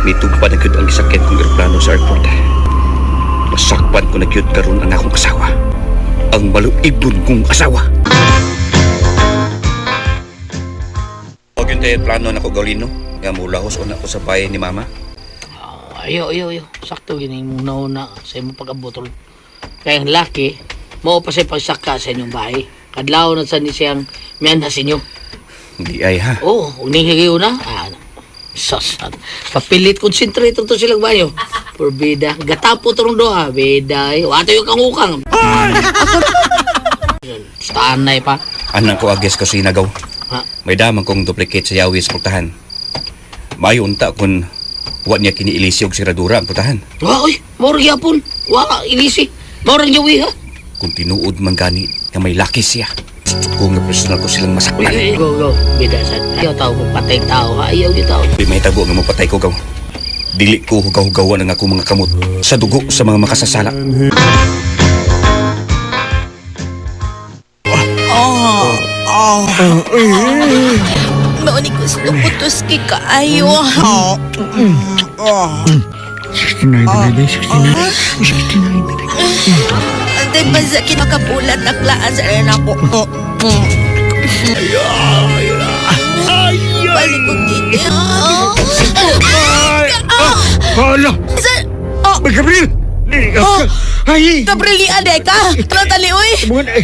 Mitugpa na gyud ang gisakyan kong eroplano sa airport. Masakpan ko na gyud karon ang akong asawa. Ang maluibon kong asawa. Huwag yun tayo plano na ko gawin, no? Nga mulahos una ko sa bahay ni Mama. Ayo, ayo, ayo. Sakto gini mong nauna sa imong pag-abot. Kaya ang laki, mao pa siya pagsaka sa inyong bahay. Kadlaw na sa ni siyang miyan sa inyo. Hindi ay ha. Oo, oh, ug ning na. Ah, sos. Papilit concentrate to silang bayo. Porbida. Gatapo to rong doha. Bida. Eh. Wato yung kangukang. Tanay pa. Anak ko agis ko sinagaw. Ha? May damang kong duplicate sa yawi sa pultahan. Mayo unta kun wa niya kiniilisi og siradura ang pultahan. Wa oy, mao ra gyapon. Wa ilisi. Mao ra yawi ha. Kung tinuod man gani nga may laki siya. Gusto ko nga personal ko silang masakpan. Uy, go go. Bida sa. Ayaw tao ko patay tao ha. Ayaw gyud tao. Di mahitabo nga mapatay ko gaw. Dili ko hugaw-hugawan ang akong mga kamot sa dugo sa mga makasasala. Oh, oh. Mao ni gusto ko tuski kaayo. Oh. 69 na day, 69. 69 na day. Antay pa sa kinakapulat naklaan sa rin ako. Balik ko dito. Hala! Oh. May Gabriel! Oh. Ay! Gabriel ni Adeka! Ano tali, uy?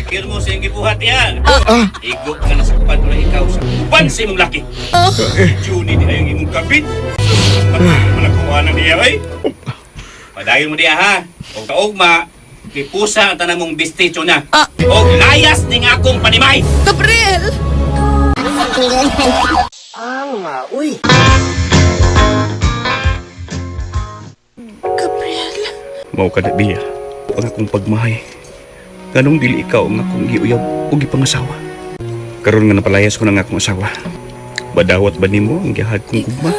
Kaya mo siyang gibuhat niya. Igo ka nasakpan ko na ikaw sa uban sa imong laki. Oh. Juni di ayong imong kapit. Malakuha na niya ay. Padayon mo diya ha. O kaugma, kipusa ang tanang mong bisticho na. O layas ning akong panimay. Gabriel! Ah, uy. Gabriel. Mao ka na biya. Ang akong pagmahay. Ganong dili ikaw ang akong giuyab o gipangasawa. Karon nga napalayas ko na ang akong asawa. Badawat ba nimo ang gihag kong gugma?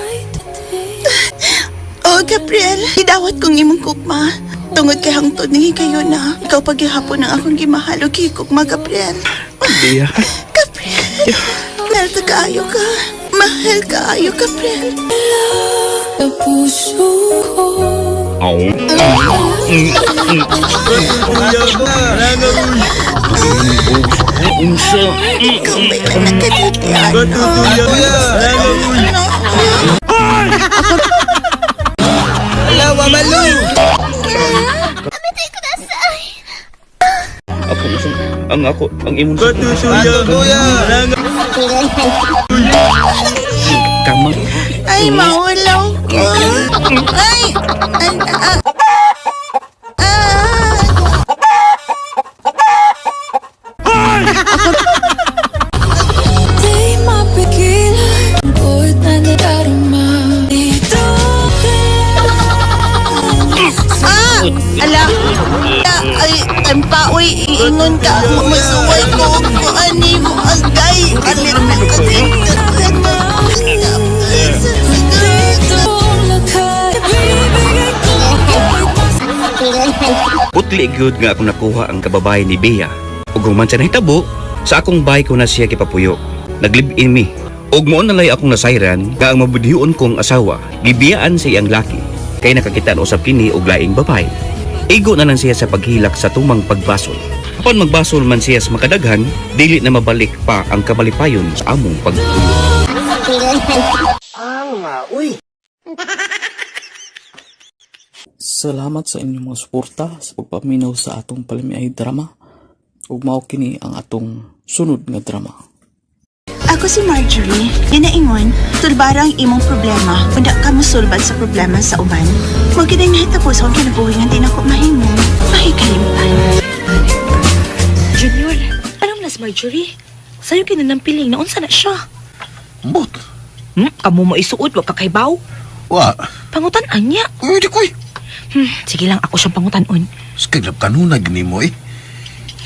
Oh, Gabriel, idawat kong imong kugma. Tungod kay hangtod ni kayo na ikaw paghihapon ang akong gimahal og gikugma, Gabriel. Biya. Gabriel, mahal ka kaayo ka. Mahal kaayo, Gabriel. Aw. Unsa? Ikaw ba yung nakatitian? Alawa malu! Ako na ang ako ang imong Kama. Ay, maulaw ko. Ay, ay, ah, ah. Di mapigilan Buhat na nadarama Dito ka Ala, ay, tampaoy, iingon ka, masuway ko, ani mo, agay, alit na kasi. Putli gyud nga akong nakuha ang kababay ni Bea. Ug human sa nahitabo, sa akong bahay ko na siya gipapuyo. Naglib-in mi. Ug mao nalay akong nasayran nga ang mabudhion kong asawa gibiyaan sa iyang laki. Kay nakakita na usab kini og laing babae. Igo na lang siya sa paghilak sa tumang pagbasol. Apan magbasol man siya sa makadaghan, dili na mabalik pa ang kamalipayon sa among pagtuyo. Salamat sa inyong mga suporta sa pagpaminaw sa atong palamiay drama. Ug mao kini ang atong sunod nga drama. Ako si Marjorie, ginaingon, tulbara ang imong problema, unda ka mosulbad sa problema sa uban. Mo gid ang nahitabo sa akong kinabuhi nga di na ko mahimo, mahikalimpan. Junior, anong nas Marjorie? Sayo kinanampiling na unsa na siya. Bot. Kamo mo isuod, wa ka kaybaw. Wa. Pangutan anya. Uy, di koy. Sige lang, ako siyang pangutanon. Skilap kanunag ni mo eh.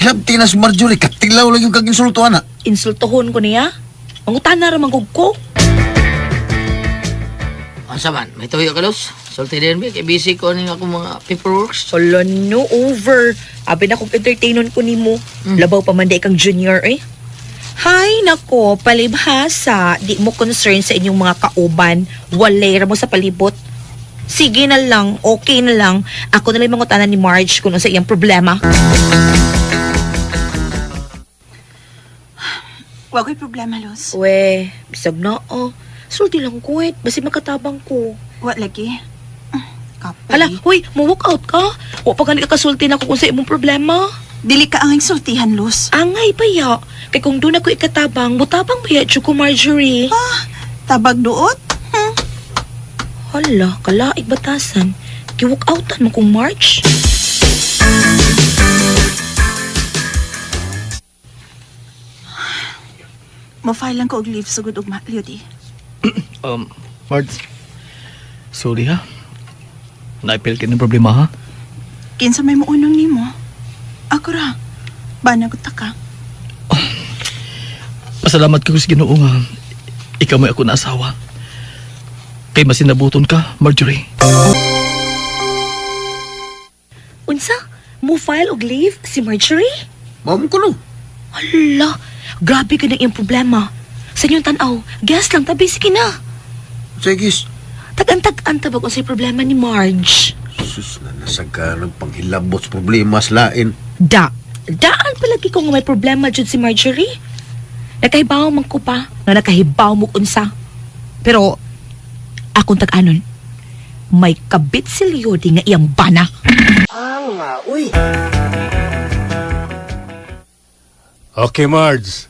Hilabti na si Marjorie, katilaw lang yung kag insulto ana. Insultohon ko niya. Pangutan na ra man gud ko. Unsa man, may tuyo ka los. Sulti din ba kay busy ko ning akong mga paperworks. Solo no over. Abi na kong entertainon ko nimo. Labaw pa man di kang junior eh. Hay nako, palibhasa, di mo concern sa inyong mga kauban. Walay ra mo sa palibot. Sige na lang, okay na lang. Ako na lang mangutanan ni Marge kung sa iyang problema. Wa ko'y problema, Luz. We, bisag na oh. Sulti lang ko eh, basi makatabang ko. Wa lagi. Kapoy. Hala, huy, mo walk out ka. Wa pa gani ka kasulti na ko kung sa imong problema. Dili ka angay sultihan, Luz. Angay ba ya? Kay kung doon ako ikatabang, mutabang ba ya ko Marjorie? Ah, tabag duot? Hala, kalaig batasan. Giwalk outan mo kong March. Mo-file lang ko og leave sugod ugma, Leody. Marge, sorry ha. Naipil ka ng problema ha. Kinsa may muunong nimo? Ako ra. Banagot ta ka. Pasalamat ko sa Ginoo nga ikaw may ako na asawa. Kay masinabuton ka, Marjorie. Unsa? Mo file og leave si Marjorie? Ma'am ko no. Hala, grabe ka ng iyong problema. Sa inyong tanaw, guess lang tabi sige na. Sige. Tag-antag-an tabag unsay problema ni Marge. Sus na nasag ka ng panghilabot sa problema sa lain. Da, daan palagi ko nga may problema jud si Marjorie. Nakahibaw man ko pa nga nakahibaw mo unsa. Pero akong tag-anon, may kabit si Leody nga iyang bana. Okay, Marge.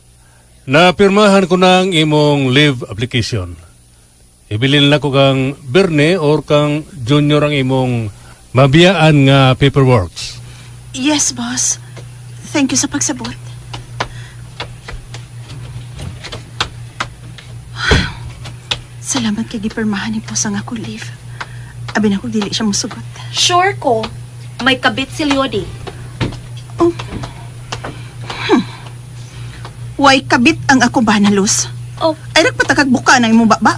Napirmahan ko na ang imong leave application. Ibilin lang ko kang Berne or kang Junior ang imong mabiyaan nga paperworks. Yes, boss. Thank you sa pagsabot. Salamat kay gipirmahan ni boss ang ako leave. Abi na ko dili siya musugot. Sure ko, may kabit si Leody. Way kabit ang ako ba na Luz? Oh. Ay nagpatakag buka ng imong baba.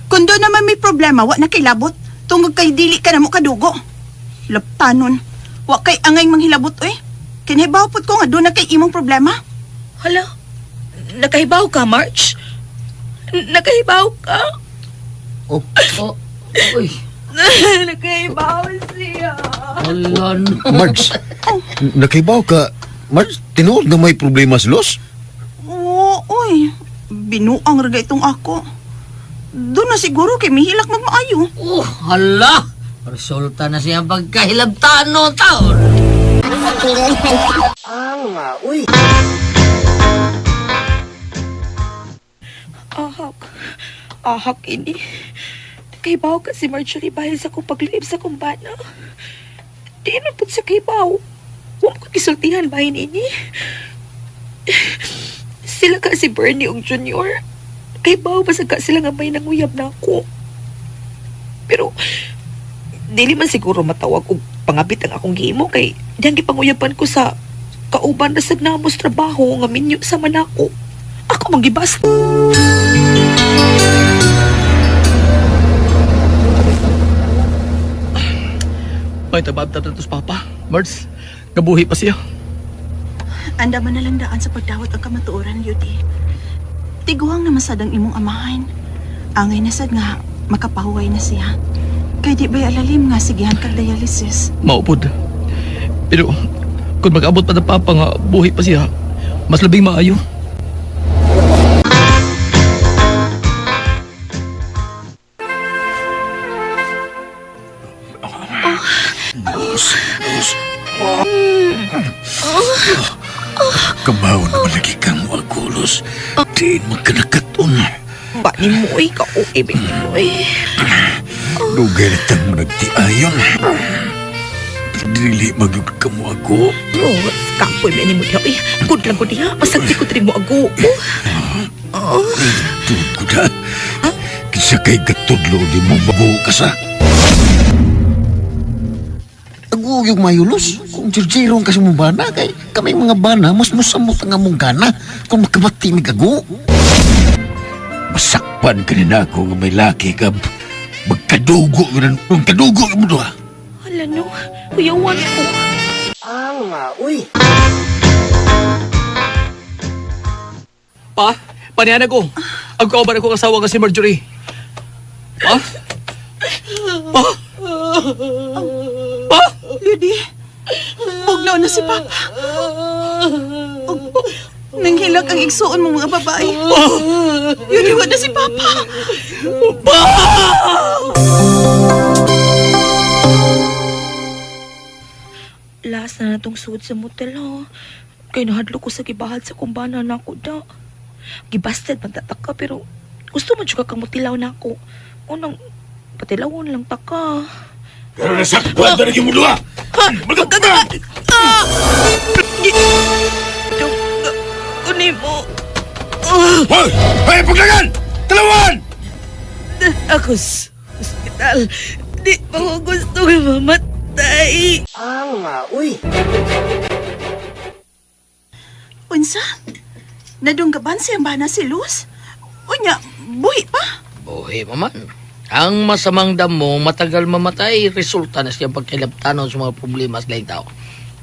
Kung doon naman may problema, wa na kay labot. Tungod kay dili ka na mo kadugo. Laptanon. Wa kay angay manghilabot oy. Kinahibaw pud ko nga doon na kay imong problema. Hala, nakahibaw ka, March? Nakahibaw ka? Oh. Oh, uy. Nakahibaw siya. Hala no. Marge, nakibaw ka. Marge, tinuod nga may problema sa Luz? Oo, oy. Binuang raga itong ako. Doon na siguro kay mihilak magmaayo. Oh, hala. Resulta na siyang pagkahilabtano taon. Ahak. Ahak ini. Nakahibaw ka si Marjorie bahin sa kong paglib sa kong bana. Di man pud sa kahibaw. Huwag ko kisultihan bahin ini. Sila ka si Bernie og Junior. Kahibaw ba sa ka sila nga may nanguyab na ako. Pero, dili man siguro matawag og Pangabit ang akong gihimo kay diyang gipanguyaban ko sa kauban na sad namo sa trabaho nga minyo sa manako. Ako mang gibas. May tabab-tab na to sa papa. Mards, gabuhi pa siya. Andaman na lang daan sa pagdawat ang kamatuoran, Yudi. Tiguang na masad ang imong amahan. Angay na sad nga, makapahuway na siya. Kay di ba'y alalim nga sigihan kag dialysis. Maupod. Pero, kung mag-abot pa na papa nga buhi pa siya, mas labing maayo. Luz, Luz. Kabaw na malagi kang wagulos. Diin magkanakaton. Ba ni mo oy, ka-okay ba ni mo oy. Dugay na tang nagtiayon. Dili magyud ka mo ako. Oh, kapoy ba ni mo diha oy. Good lang ko diha, masagdi ko diri mo ago. Oh. Tuod ko na. Kinsa kay gatudlo di mo bago ka sa. Ago yung mayulos, kung jirjirong kasi mong bana, kay kami mga bana, mas musamot ang among gana kung makabati mig ago. Masakpan ka rin ako nga may laki ka. Magkadugo ka rin. Magkadugo ka mo doha. Hala no, kuyawan ko. Uy! Pa, paniana ko. Ang kauban ako kasawa nga si Marjorie. Pa? Pa? Pa? Yudi, bugnaw na si Papa. Og, nanghilak ang igsuon mo mga babae. Yudi, wala na si Papa. Pa! Last na natong suod sa motel ha. Kay nahadlo ko sa gibahal sa kumbana na ako da. Gibasted man tataka pero gusto man juga kang mutilaw na ako. Unang patilawon lang taka. Pero nasakpan ka rin mo doha. Magkaka! Ah! Kunin mo. Hoy! Hoy, paglagan! Talawan! Ako sa ospital. Di pa ko gusto nga mamatay. Unsa? Nadunggaban siyang bana si Luz? Unya, buhi pa? Buhi pa man. Ang masamang damo, matagal mamatay, resulta na siyang pagkilabtanon sa mga problema sa laing tao.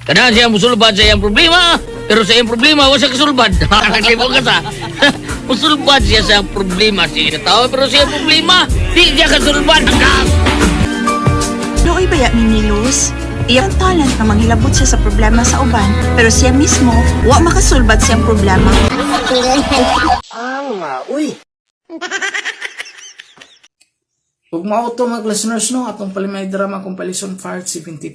Kanahan siya musulbad sa iyang problema, pero sa iyang problema, wala siya kasulbad. Naglibog ka sa. Musulbad siya sa problema sa iyang tao, pero sa iyang problema, di siya kasulbad. Nooy baya mi ni Luz? Iyang talent na manghilabot siya sa problema sa uban, pero siya mismo, wa makasulbat siyang problema. Ug mao to mga listeners no, atong palimay drama compilation part 74.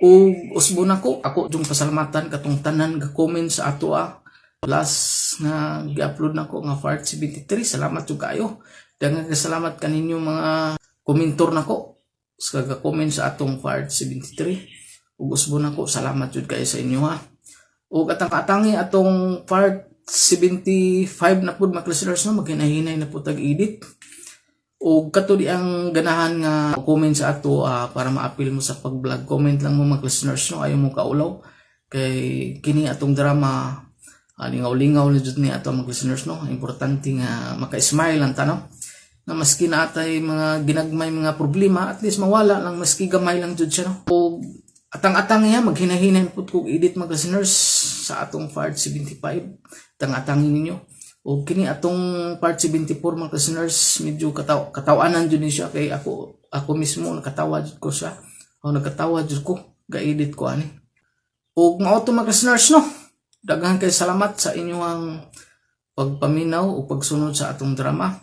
Ug usbo nako, ako jung pasalamatan katong tanan ga comment sa ato ah. Last nga gi-upload nako nga part 73. Salamat jud kaayo. Daghang salamat kaninyo mga komentor nako sa ga-comment sa atong part 73. Ug usbo nako, salamat jud kaayo sa inyo ha. Ug atang katangi atong part 75 na pud mga listeners no, maghinahinay na pud tag-edit. O kato di ang ganahan nga comment sa ato para maapil mo sa pag-vlog. Comment lang mo mga listeners no, ayaw mo kaulaw kay kini atong drama lingaw-lingaw na jud ni ato mga listeners no. Importante nga maka-smile lang ta no. Nga maski na atay mga ginagmay mga problema, at least mawala lang maski gamay lang jud siya no. O atang-atang niya maghinahinay pud kog edit mga listeners sa atong part 75. Atang-atangin ninyo. O kini atong part 74 mga listeners, medyo katawanan jud ni siya kay ako mismo nakatawa jud ko siya. O nagkatawa jud ko, ga-edit ko ani. O mao to mga listeners no. Daghan kay salamat sa inyong pagpaminaw o pagsunod sa atong drama.